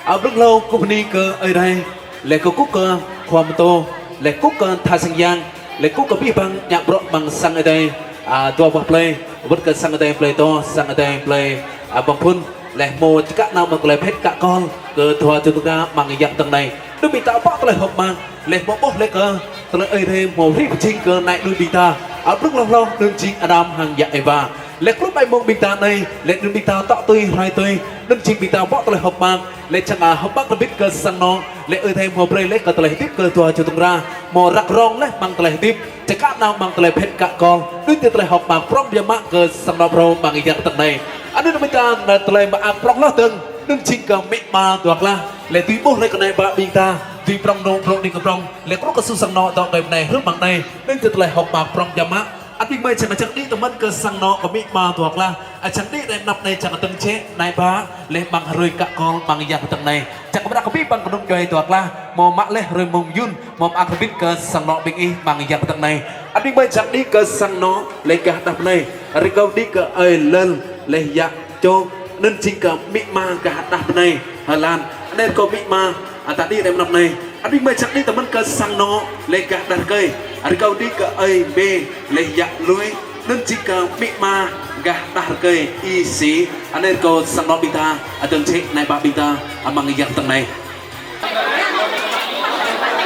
Ơ blung hlâo kŭp bơni kơ Ơi Adai, lĕ kơ kŭp kơ khua pơtô, lĕ kŭp kơ tha sang yang, lĕ kŭp kơ abih bang ană bruă amăng sang Ơi Adai, a, dua boh plơi, wơ̆t kơ sang Ơi Adai plơi Dŏ, sang Ơi Adai plơi, a, Bang Phun. Laih hmâo čơkă nao mơ̆ng tơlơi phĭt kă kol kơ dua čô tŭng ra amăng yang tơ̆ng anai. Anŭn ƀing ta ƀô̆ tơlơi hơ̆k mơak, laih hmâo ƀuh laih kơ tơlơi Ơi Adai hmâo hrih pơjing kơ ană mơnuih ƀing ta. Ƀrư̆ hloh hloh anŭn jing Adam hăng yă Êwa. Laih klŭp ƀai mông ƀing ta anai, laih anŭn ƀing ta tŏ tui, hrơi tui, anŭn jing ƀing ta ƀô̆ tơlơi hơ̆k mơak, laih čang hơ̆k mơak rơbit kơ sang anŏ, laih Ơi Adai hmâo brơi laih kơ tơlơi hơdip kơ dua čô tŭng ra, hmâo răk rong laih amăng tơlơi hơdip. Čơkă nao amăng tơlơi phĭt kă kol, anŭn jing tơlơi hơ̆k mơak prŏng biă mă kơ sang anŏ phrâo amăng yang tơ̆ng anai. Anŭn ƀing ta tơlơi mơak prŏng hloh dơ̆ng, anŭn jing kơ amĭ ama dua klah, laih tui ƀuh laih kơ anai ƀă ƀing ta, tui prŏng nô prŏng đĭ kơ prŏng, laih kruh kơ su sang anŏ dŏ kơ ƀơi anai hrŏm amăng anai, anŭn jing tơlơi hơ̆k mơak prŏng biă mă. Ăt ƀing mơi čang čang đĭ tơmĕn kơ sang anŏ kơ amĭ ama dua klah, čang đĭ rai anăp anai čang tơ̆ng čĕ, anai ƀă, laih amăng hrơi kă kol amăng yang tơ̆ng anai. Čang kơ ƀrăk kơ ƀing păng kơnung djuai dua klah, hmâo mă laih hrơi mông yŭn, hmâo mơak rơbit kơ sang anŏ ƀing ih amăng yang tơ̆ng anai. Ăt ƀing mơi čang đĭ kơ sang anŏ, laih gah đah bơnai. Rơkâo đĭ kơ ơi Lơl, laih yă Čô, anŭn jing kơ amĭ ama gah đah bơnai, Hơlan. Anai rơkâo amĭ ama, ăt đĭ rai anăp anai. Ăt ƀing mơi čang đĭ tơmĕn kơ sang anŏ, laih gah đah rơkơi. Rơkâo đĭ kơ ơi Mê, laih yă Lui, anŭn jing kơ amĭ ama gah đah rơkơi Y Sì. Anai rơkâo sang anŏ ƀing ta, tơ̆ng čĕ anai ƀă ƀing ta, amăng yang tơ̆ng anai.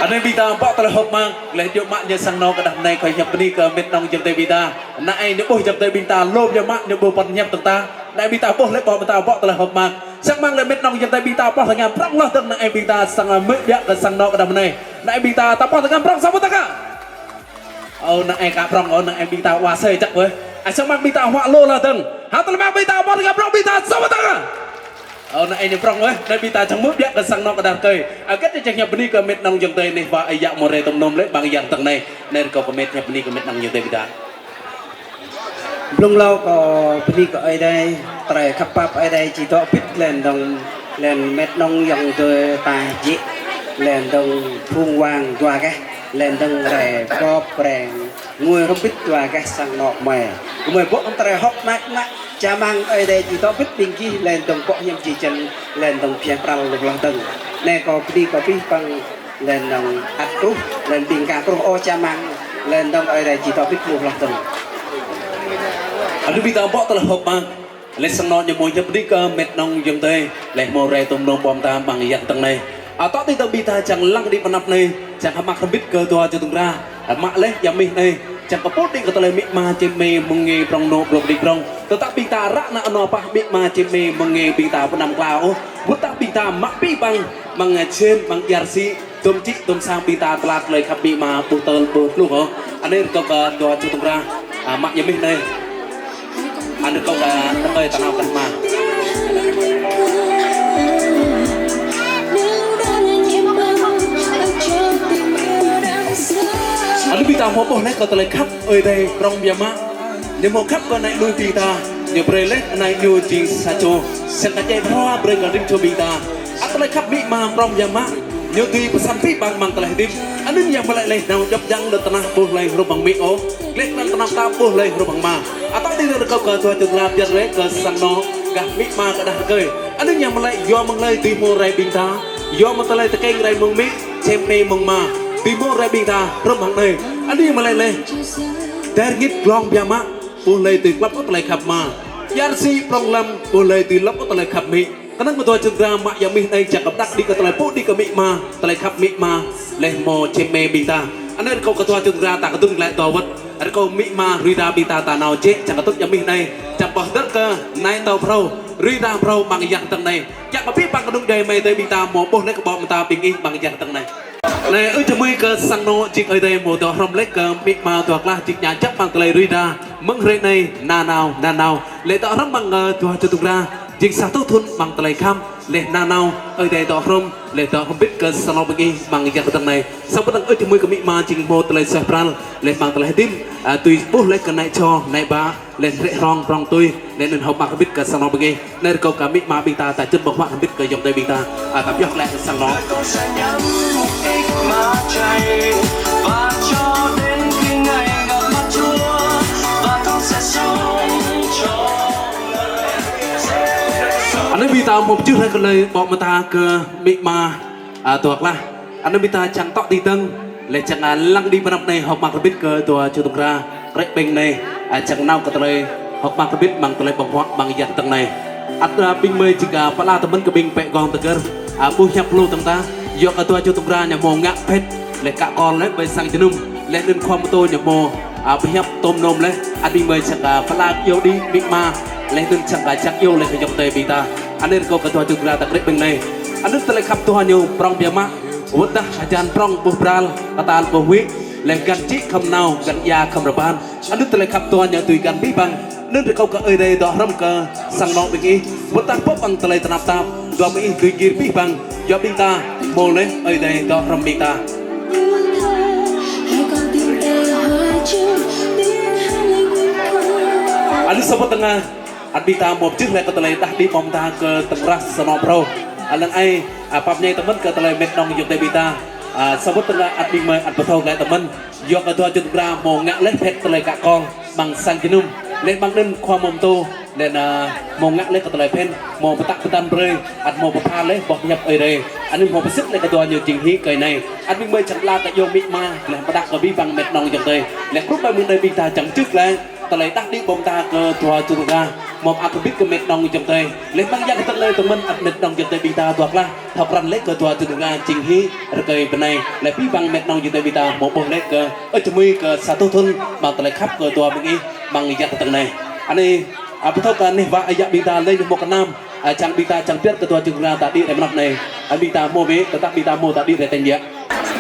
Anai ƀing ta ƀô̆ tơlơi hơ̆k mơak, laih djơ̆ mă ñu sang anŏ kơ đah anai kơ hiăp bơni kơ mĕt nŏng jơ̆ng tơi ƀing ta. Anai ñu ƀuh jơ̆ng tơi ƀing ta, lŏm biă mă ñu ƀuh pơhiăp tơ̆ng ta. Anai ƀing ta ƀuh laih ƀô̆ ƀing ta ƀô̆ tơlơi hơ̆k mơak. Sang mơ̆ng laih mĕt nŏng jơ̆ng tơi ƀing ta ƀô̆ tơngan prŏng hloh dơ̆ng anai ƀing ta sang mơ̆ biă kơ sang anŏ kơ đah anai. Anai ƀing ta ta ƀô̆ tơngan prŏng sang ƀô̆ ta kơ. Ơ, anai ka prŏng, ơ, anai ƀing ta wa sơi čăk wơh. Ơ, sang mơ̆ng ƀing ta wa lô hloh dơ̆ng. Hă tơlơi mơ̆ng ƀing ta ƀô̆ tơngan prŏng ƀing ta sang ƀô̆ ta kơ. Ơ, anai ñu prŏng wơh, anai ƀing ta čang mơ̆ biă kơ sang anŏ kơ đah rơkơi. Ơ, kơ čang hiăp bơni kơ mĕt nŏng jơ̆ng tơi anai ƀă ơi yă hmâo rai tơm nôm laih amăng yang tơ̆ng anai. Anai rơkâo kơ mĕt hiăp bơni kơ mĕt nŏng jơ̆ng tơi ƀing ta. Blung hlâo kâo bơni kơ Ơi Adai, tơlơi khăp pap Ơi Adai či dŏ bĭt laih dơ̆ng, laih mĕt nŏng jơ̆ng tơi ta jĕ, laih dơ̆ng phung wang dua gah, laih dơ̆ng rai pop rai ngui hrŏm bĭt dua gah sang anŏ mơi. Gơmơi ƀô̆ tơlơi hơ̆k mơak mă, čang mơ̆ng Ơi Adai či dŏ bĭt ƀing gih, laih dơ̆ng ƀô̆ hiam či čen, laih dơ̆ng phiăn pral lŏm hloh dơ̆ng. Anai kâo bơni kơ pih păng laih dơ̆ng ăt kruh, laih ƀing gah kruh ôh čang mơ̆ng, laih dơ̆ng Ơi Adai či dŏ bĭt lŏm hloh dơ̆ng. Anŭn ƀing ta ƀô̆ tơlơi hơ̆k mơak, laih sang anŏ ñu hmâo hiăp bơni kơ mĕt nŏng jơ̆ng tơi, laih hmâo rai tơm nôm ƀô̆ ta amăng yang tơ̆ng anai. Ơ, tŏ tui tơ̆ng ƀing ta čang lăng đĭ pơ anăp anai, čang hơ̆k mơak rơbit kơ dua čô tŭng ra, mă laih yă mih anai, čang kơpŭt đĭ kơ tơlơi amĭ ama čem mơi mơ̆ng ngă prŏng nô prŏng đĭ prŏng. Tơdah ƀing ta răk nao nô pah amĭ ama čem mơi mơ̆ng ngă ƀing ta pơnăm klao ôh. Wơ̆t tơdah ƀing ta mă pih păng, mơ̆ng jên, mơ̆ng yar si, tơm čĭ, tơm sang ƀing ta tơlơi khăp amĭ ama ƀu tơl ƀu pluh ôh. Anai rơkâo kơ dua čô tŭng ra, ơ, mă yă mih anai. Anai rơkâo kơ rơkơi ta nao kơ ama. Anai ƀing ta hmâo ƀuh laih kơ tơlơi khăp Ơi Adai prŏng biă mă. Ñu hmâo khăp kơ ană mơnuih ƀing ta, ñu brơi laih ană ñu jing sa čô, sang kơ djai phrâo brơi kơ rĭm čô ƀing ta. Ăt tơlơi khăp amĭ ama prŏng biă mă, ñu dưi pơsăn pih păng amăng tơlơi hơdip. Anŭn yơh mơ̆ laĭ laih nao djŏp djang lŏn tơnah ƀu hlơi hrup hăng amĭ ôh, glaĭ lŏn tơnah ta ƀu hlơi hrup hăng ama. Ăt tơlơi rơkâo kơ dua čô tơnap biă laih kơ sang anŏ, gah amĭ ama kơ đah rơkơi. Anŭn yơh mơ̆ laĭ yua mơ̆ng hlơi dưi hmâo rai ƀing ta, yua mơ̆ng tơlơi tơkeng rai mơ̆ng amĭ, čem mơi mơ̆ng ama, dưi hmâo rai ƀing ta hrup hăng anai. Anŭn yơh mơ̆ laĭ laih. Dar ngit glông biă mă, ƀu hlơi dưi klăp ôh tơlơi khăp ama. Yar si prŏng lăm, ƀu hlơi dưi lăp ôh tơlơi khăp amĭ. Kơnơ̆ng mơ̆ dua čô tŭng ra mă yă mih anai čang kơpơđăk đĭ kơ tơlơi pŭ đĭ kơ amĭ ama, tơlơi khăp amĭ ama, laih hmâo čem mơi ƀing ta. Anai rơkâo kơ dua čô tŭng ra ta kơdŭn glaĭ dua wơ̆t. Rơkâo amĭ ama rui ra ƀing ta ta nao jĕ čang kơtŭt yă mih anai. Čang pơhơdơr kơ anai tâo phrâo, rui ra phrâo amăng yang tơ̆ng anai. Čang kơ pih păng kơnung djuai mơi tơi ƀing ta hmâo ƀuh laih kơ ƀô̆ mơta ƀing ih amăng yang tơ̆ng anai. Anai ơi čơmơi kơ sang anŏ jing Ơi Adai hmâo dŏ hrŏm laih kơ amĭ ama dua klah jing ñu jăk amăng tơlơi rui ra. Mơ̆ng hrơi anai nanao, nanao. Laih dŏ hrŏm amăng, ơ, dua čô tŭng ra. Jing sa tŭ thŭn amăng tơlơi khăp. Laih nanao, Ơi Adai dŏ hrŏm. Laih dŏ hrŏm bĭt kơ sang anŏ ƀing ih amăng yang tơ̆ng anai. Samơ̆ tơdang ơi čơmơi kơ amĭ ama jing hmâo tơlơi suaih pral. Laih amăng tơlơi hơdip, ơ, tui ƀuh laih kơ ană čô, ană ƀă. Laih hrĕ hrŏng prŏng tui, laih anŭn hơ̆k mơak rơbit kơ sang anŏ ƀing ih. Anai rơkâo kơ amĭ ama ƀing ta, ta čun ƀơ̆ng huă rơbit kơ ayŏng adơi ƀing ta, ơ, ta pioh glaĭ kơ sang anŏ. Anai ƀing ta hmâo pơčeh rai kơ tơlơi ƀô̆ mơta kơ amĭ ama, ơ, dua klah. Anŭn ƀing ta čang tŏ ti tơ̆ng, laih čang, ơ, lăng đĭ pơ anăp anai hơ̆k mơak rơbit kơ dua čô tŭng ra, krĕ ƀing anai, ơ, čang nao kơ tơlơi hơ̆k mơak rơbit amăng tơlơi ƀơ̆ng huă amăng yang tơ̆ng anai. Ăt, a, ƀing mơi jing, a, pơala tơmĕn kơ ƀing pĕ gong tơgơr, a, ƀu hiăp lu tơm ta, yua kơ dua čô tŭ gra ñu hmâo ngă phĕt, lĕ kă kol lĕ ƀơi sang jơnum, lĕ anŭn khua mơtô ñu hmâo, a, ƀu hiăp tôm nôm lĕ, ăt ƀing mơi čang, a, pơala iâu đĭ amĭ ama, lĕ anŭn čang, a, čang iâu lĕ kơ ayŏng adơi ƀing ta. Anai rơkâo kơ dua čô tŭ gra ta krĕ ƀing anai. Anŭn tơlơi khăp dua ñu prŏng biă mă, wơ̆t dah hơjan prŏng ƀuh bral, kơtal ƀuh wĭ, lĕ găn čĭ khŏm nao, găn ia khŏm rơban. Anŭn tơlơi khăp dua ñu tui găn abih bang. Anŭn rơkâo kơ Ơi Adai dŏ hrŏm kơ sang anŏ ƀing ih. Wơ̆t dah pŏk bang tơlơi tơnap tap, dua ƀing ih tui gir abih bang. Yua ƀing ta, hmâo lĕ Ơi Adai dŏ hrŏm ƀing ta. Anŭn sa wơ̆t tơngan, ăt ƀing ta hmâo pơčeh lĕ kơ tơlơi đah đĭ ƀơ̆ng ta kơ tơkrah sang anŏ phrâo. Ơ lăng ai, a, pap ñai tơmĕn kơ tơlơi mĕt nŏng ayŏng adơi ƀing ta. A, sa wơ̆t tơngan ăt ƀing mơi ăt pơthâo lĕ tơmĕn. Yua kơ dua čô tŭ gra hmâo ngă lĕ phĕt tơlơi kă kol ƀăng sang jơnum. Lĕ ƀăng anŭn khua mơtô, lĕ anŭn hmâo ngă lĕ kơ tơlơi phiăn, hmâo pơtă pơtăn brơi, ăt hmâo pơpha lĕ boh hiăp Ơi Adai. Anŭn hmâo pơsĭt lĕ kơ dua ñu jing hĭ kơ anai. Ăt ƀing mơi čang pơala kơ ayŏng amĭ ama, lĕ pơtă kơ abih bang mĕt nŏng ayŏng adơi. Lĕ krŭp ƀing mơi đơi ƀing ta čang čư̆ lĕ tơlơi đah đĭ ƀơ̆ng ta kơ dua čô tŭ gra. Hmâo ăt kơ ƀĭt kơ mĕt nŏng ayŏng adơi. Lĕ ƀăng yang kơ tơlơi tơmĕn ăt mĕt nŏng ayŏng adơi ƀing ta dua klah. Thâo krăn lĕ kơ dua čô tŭ gra jing hĭ rơkơi bơnai. Lĕ abih bang mĕt nŏng ayŏng adơi ƀing ta hmâo ƀuh lĕ kơ, ơ, čơmui kơ sa tuh thŭn ƀăng tơlơi khăp kơ dua ƀing ih ƀăng yang kơ tơlơi anai. Anai, a, pơthâo kơ anih wa ơi yă ƀing ta lĕ ñu hmâo kơnam, a, čang ƀing ta čang pơyơr kơ dua čô tŭ gra ta đĭ rai mơnăp anai. A, ƀing ta hmâo bĕ, tơdah ƀing ta hmâo ta đĭ rai tĕng biă.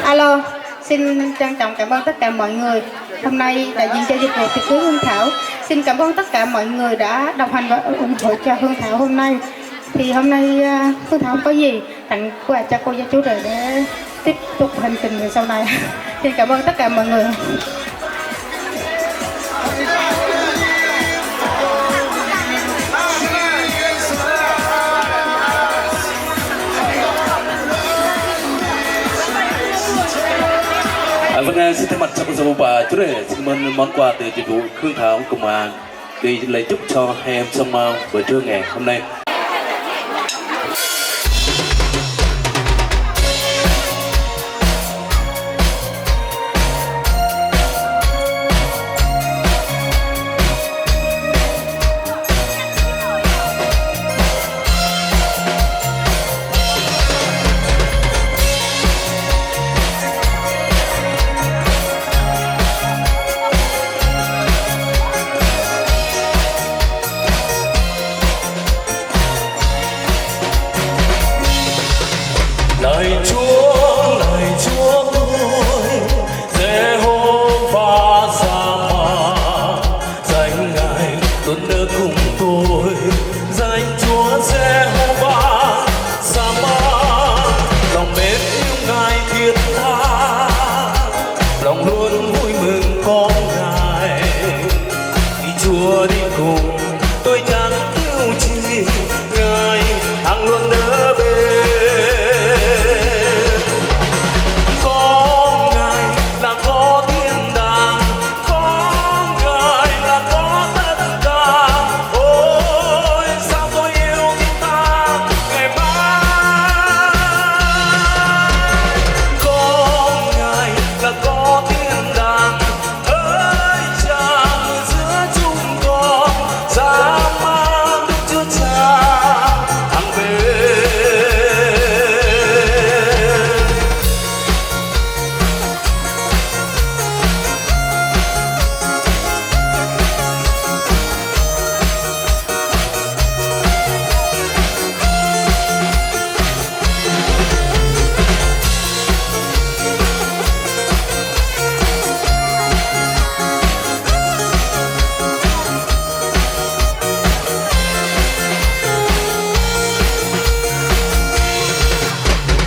Alo, xin trân trọng cảm ơn tất cả mọi người. Hôm nay đại diện cho dịch vụ tiệc cưới Hương Thảo xin cảm ơn tất cả mọi người đã đồng hành và ủng hộ cho Hương Thảo hôm nay. Thì hôm nay, à, Hương Thảo không có gì, tặng quà cho cô giáo chủ đề để tiếp tục hành trình về sau này. Xin cảm ơn tất cả mọi người. Ơ, vâng, à, xin thay mặt cho cô dâu bà chủ đề, xin mơn món quà từ dịch vụ Hương Thảo Công an để lấy chúc cho hai em trong, à, bữa trưa ngày hôm nay. Lạy Chúa, lạy Chúa tôi, Giê-hô-va Sama, danh Ngài luôn ở cùng tôi. Danh Chúa Giê-hô-va Sama, lòng mến yêu Ngài thiết tha, lòng luôn vui mừng có Ngài. Khi Chúa đi cùng, tôi chẳng thiếu chi, Ngài hằng luôn ở bên. Có Ngài là có thiên đàng, có Ngài là có tất cả. Ôi, sao tôi yêu Thiên Thang ngày mai. Có Ngài là có thiên đàng, ơi, Cha ở giữa chúng con, dáng mang Đức Chúa Cha hằng bền.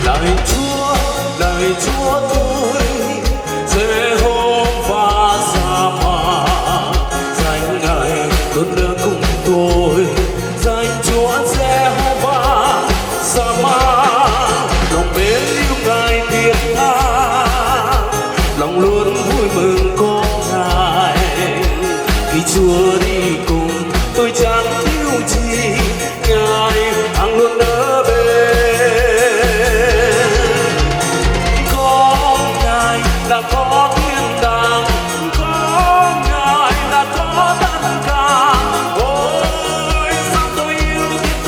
Lạy Chúa, lạy Chúa tôi, Giê-hô-va Sama, danh Ngài luôn ở cùng tôi. Danh Chúa Giê-hô-va Sama, lòng mến yêu Ngài thiết tha, lòng luôn vui mừng có Ngài. Khi Chúa đi cùng, tôi chẳng thiếu chi, Ngài hằng luôn ở bên. Có Ngài là có thiên đàng, có Ngài là có tất cả. Ôi, sao tôi yêu Thiên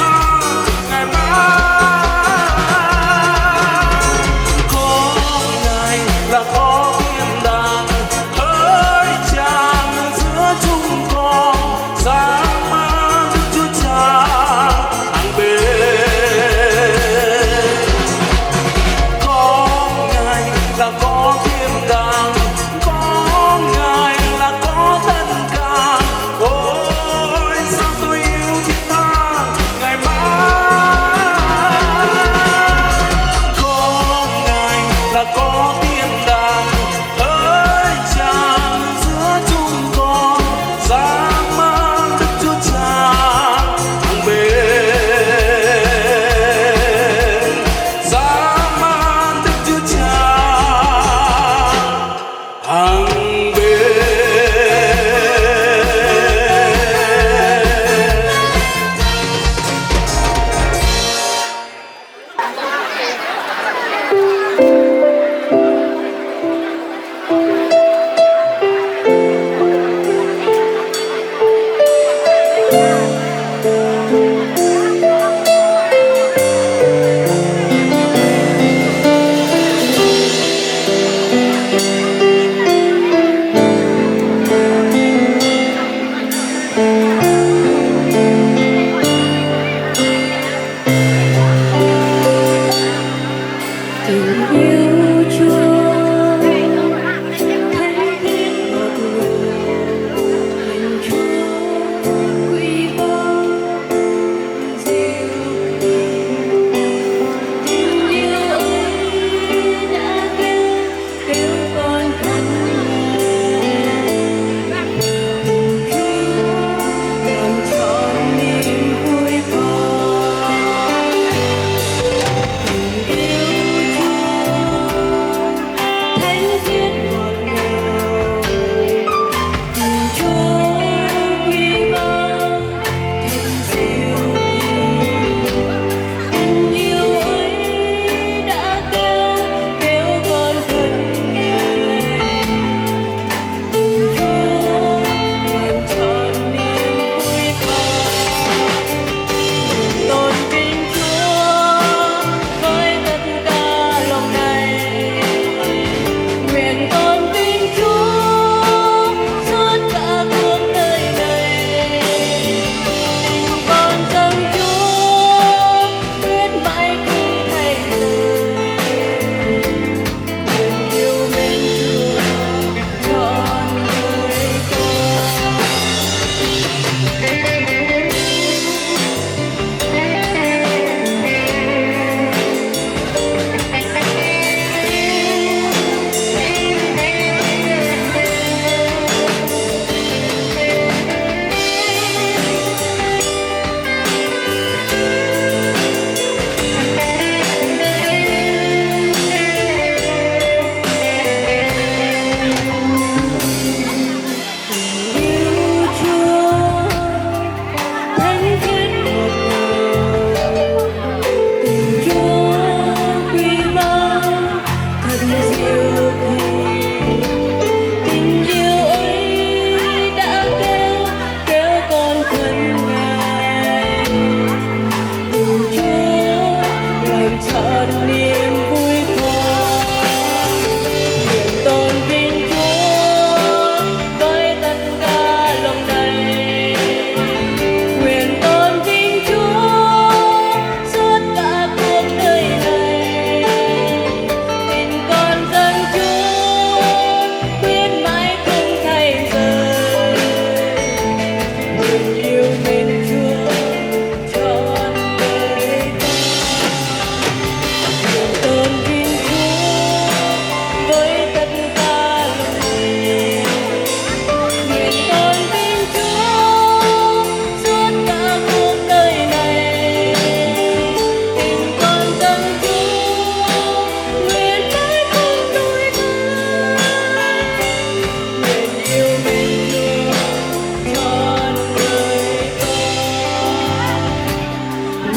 Ang bê.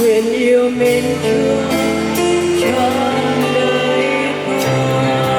Nguyện yêu mến Chúa trọn đời con.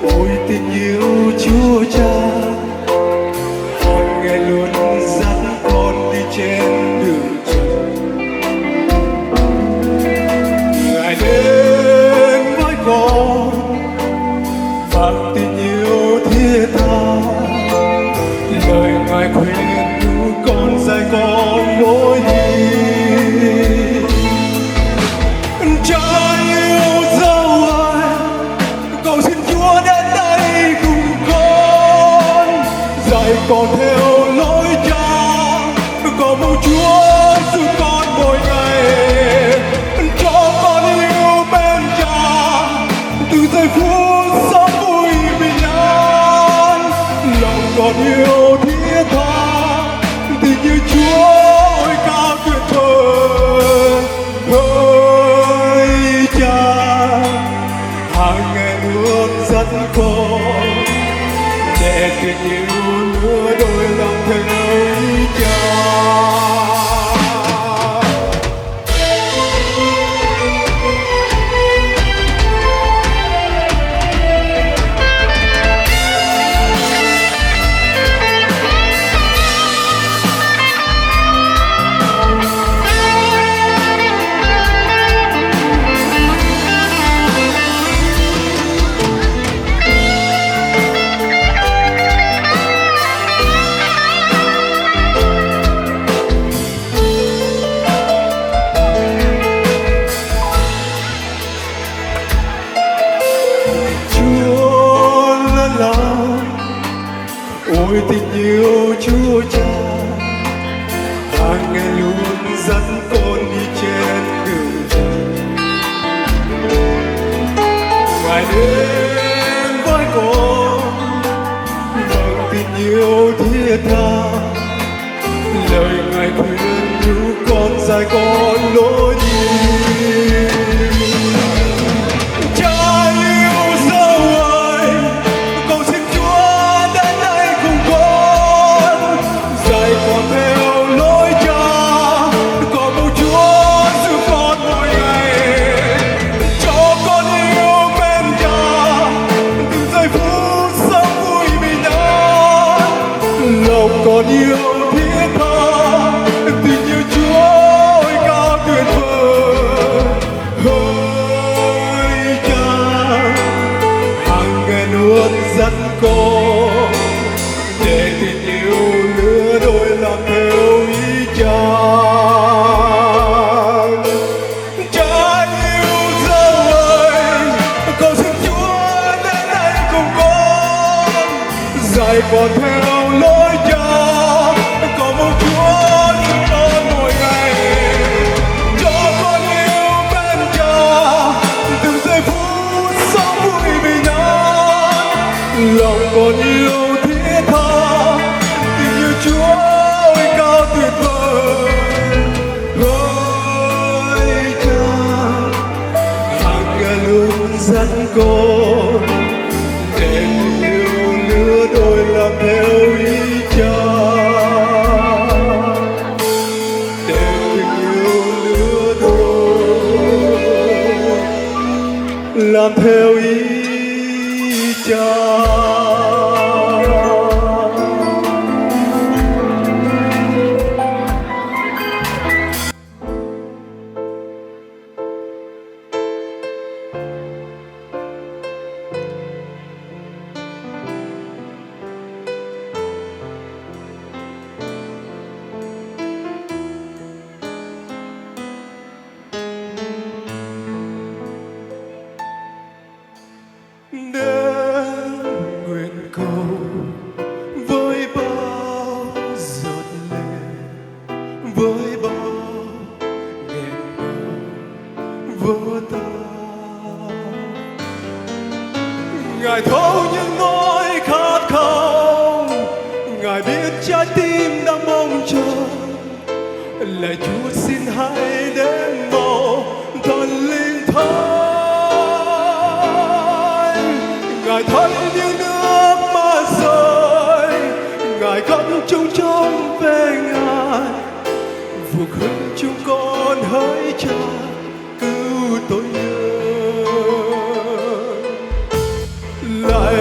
Ôi, tình yêu Chúa Cha, hằng ngày luôn dắt con đi trên đường trần. Ngài đến với con bằng tình yêu thiết tha, lời Ngài khuyên nhủ con, dạy con lối đi. Cha yêu dấu ơi, cầu xin Chúa đến đây cùng con, dạy con theo lối Cha. Cầu mong Chúa giúp con mỗi ngày. Cho con yêu mến Cha, từng giây phút sống vui bình an. Lòng con yêu thiết tha, tình yêu Chúa ôi cao tuyệt vời. Hỡi Cha, hằng ngày luôn dắt con, để tình yêu lứa đôi lòng theo ý Cha. Chúa là lòng Ôi, tình yêu Chúa Cha, hằng ngày luôn dắt con đi trên đường. Ngài đến với con bằng tình yêu thiết tha, lời Ngài khuyên nhủ con, dạy con lối đi. Cha yêu dấu ơi, cầu xin Chúa đến đây cùng con, dạy con theo lối Cha. Cầu mong Chúa giúp con mỗi ngày, cho con yêu mến Cha, từng giây phút sống vui bình an. Lòng con yêu thiết tha, tình yêu Chúa ôi cao tuyệt vời. Hỡi Cha, hằng ngày luôn dắt con, để tình yêu lứa đôi lòng theo ý Cha. Cha yêu dấu ơi, cầu xin Chúa đến đây cùng con, dạy con theo lối Cha. Cầu mong Chúa giúp con mỗi ngày, cho con yêu mến Cha, từng giây phút sống vui bình an. Lòng con yêu thiết tha, tình yêu Chúa ôi cao tuyệt vời. Hỡi Cha, hằng ngày luôn dắt con, để tình yêu lứa đôi lòng theo ý Cha. Để tình yêu lứa đôi lòng theo ý Cha. Đến nguyện cầu với bao giọt lệ, với bao nghẹn ngào vỡ tan. Ngài thấu những nỗi khát khao, Ngài biết trái tim đang mong chờ. Lạy Chúa, xin hãy đến mau, Thánh Linh Thánh. Ngài thấy những nước mắt rơi, Ngài khóc trống trống về Ngài. Phục hưng chúng con, hỡi Cha, cứu tôi nhớ. Lạy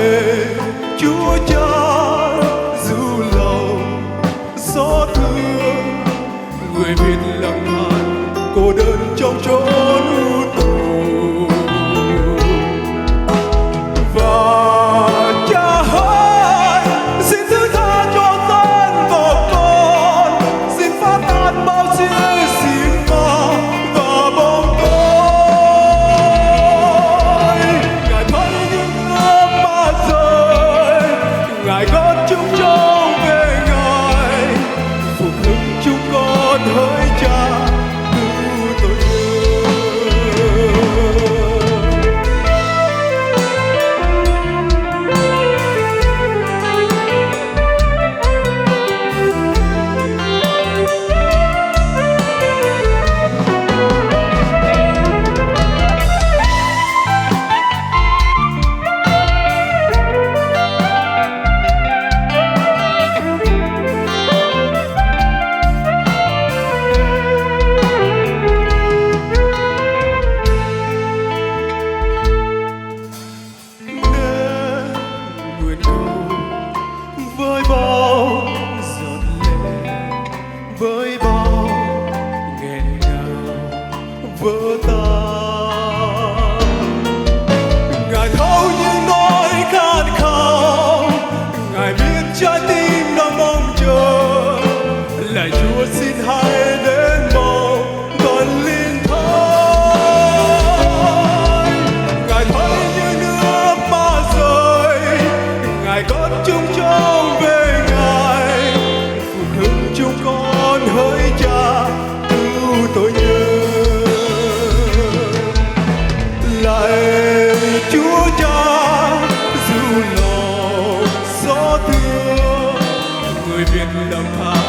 Lăm phak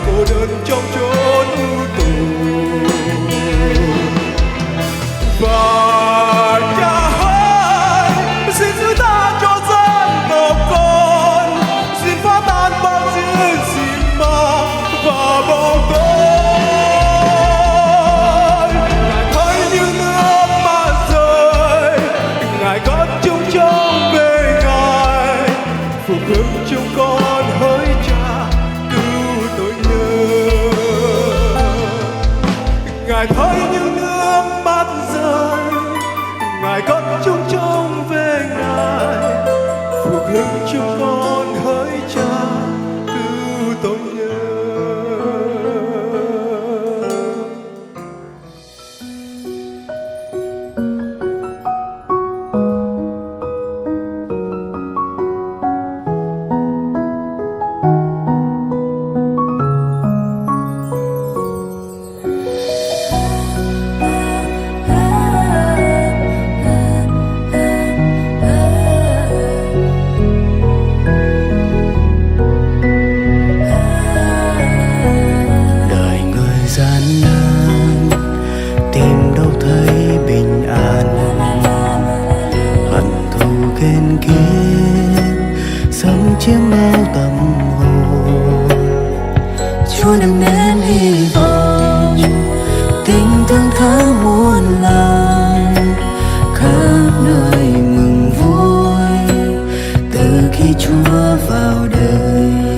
cô đơn trong chốn u tù. Và cha ơi, xin thứ tha cho dân tộc con, xin phá tan bao chiến sim ma và bóng tối. Ngài thấy những nước mắt rơi, Ngài cất chúng trông về Ngài. Phục hưng chúng con hỡi Cha, cứu tôi nhớ. Ngài thấy những nước mắt rơi, Ngài cất chúng trông về Ngài. Phục hưng chúng con hỡi Cha, cứu tôi nhớ. Đời người gian nan, tìm đâu thấy bình an. Hận thù ghen ghét xâm chiếm bao tâm hồn. Chúa đừng nén hy vọng, tình thương tháo muôn lòng, khắp nơi mừng vui từ khi Chúa vào đời.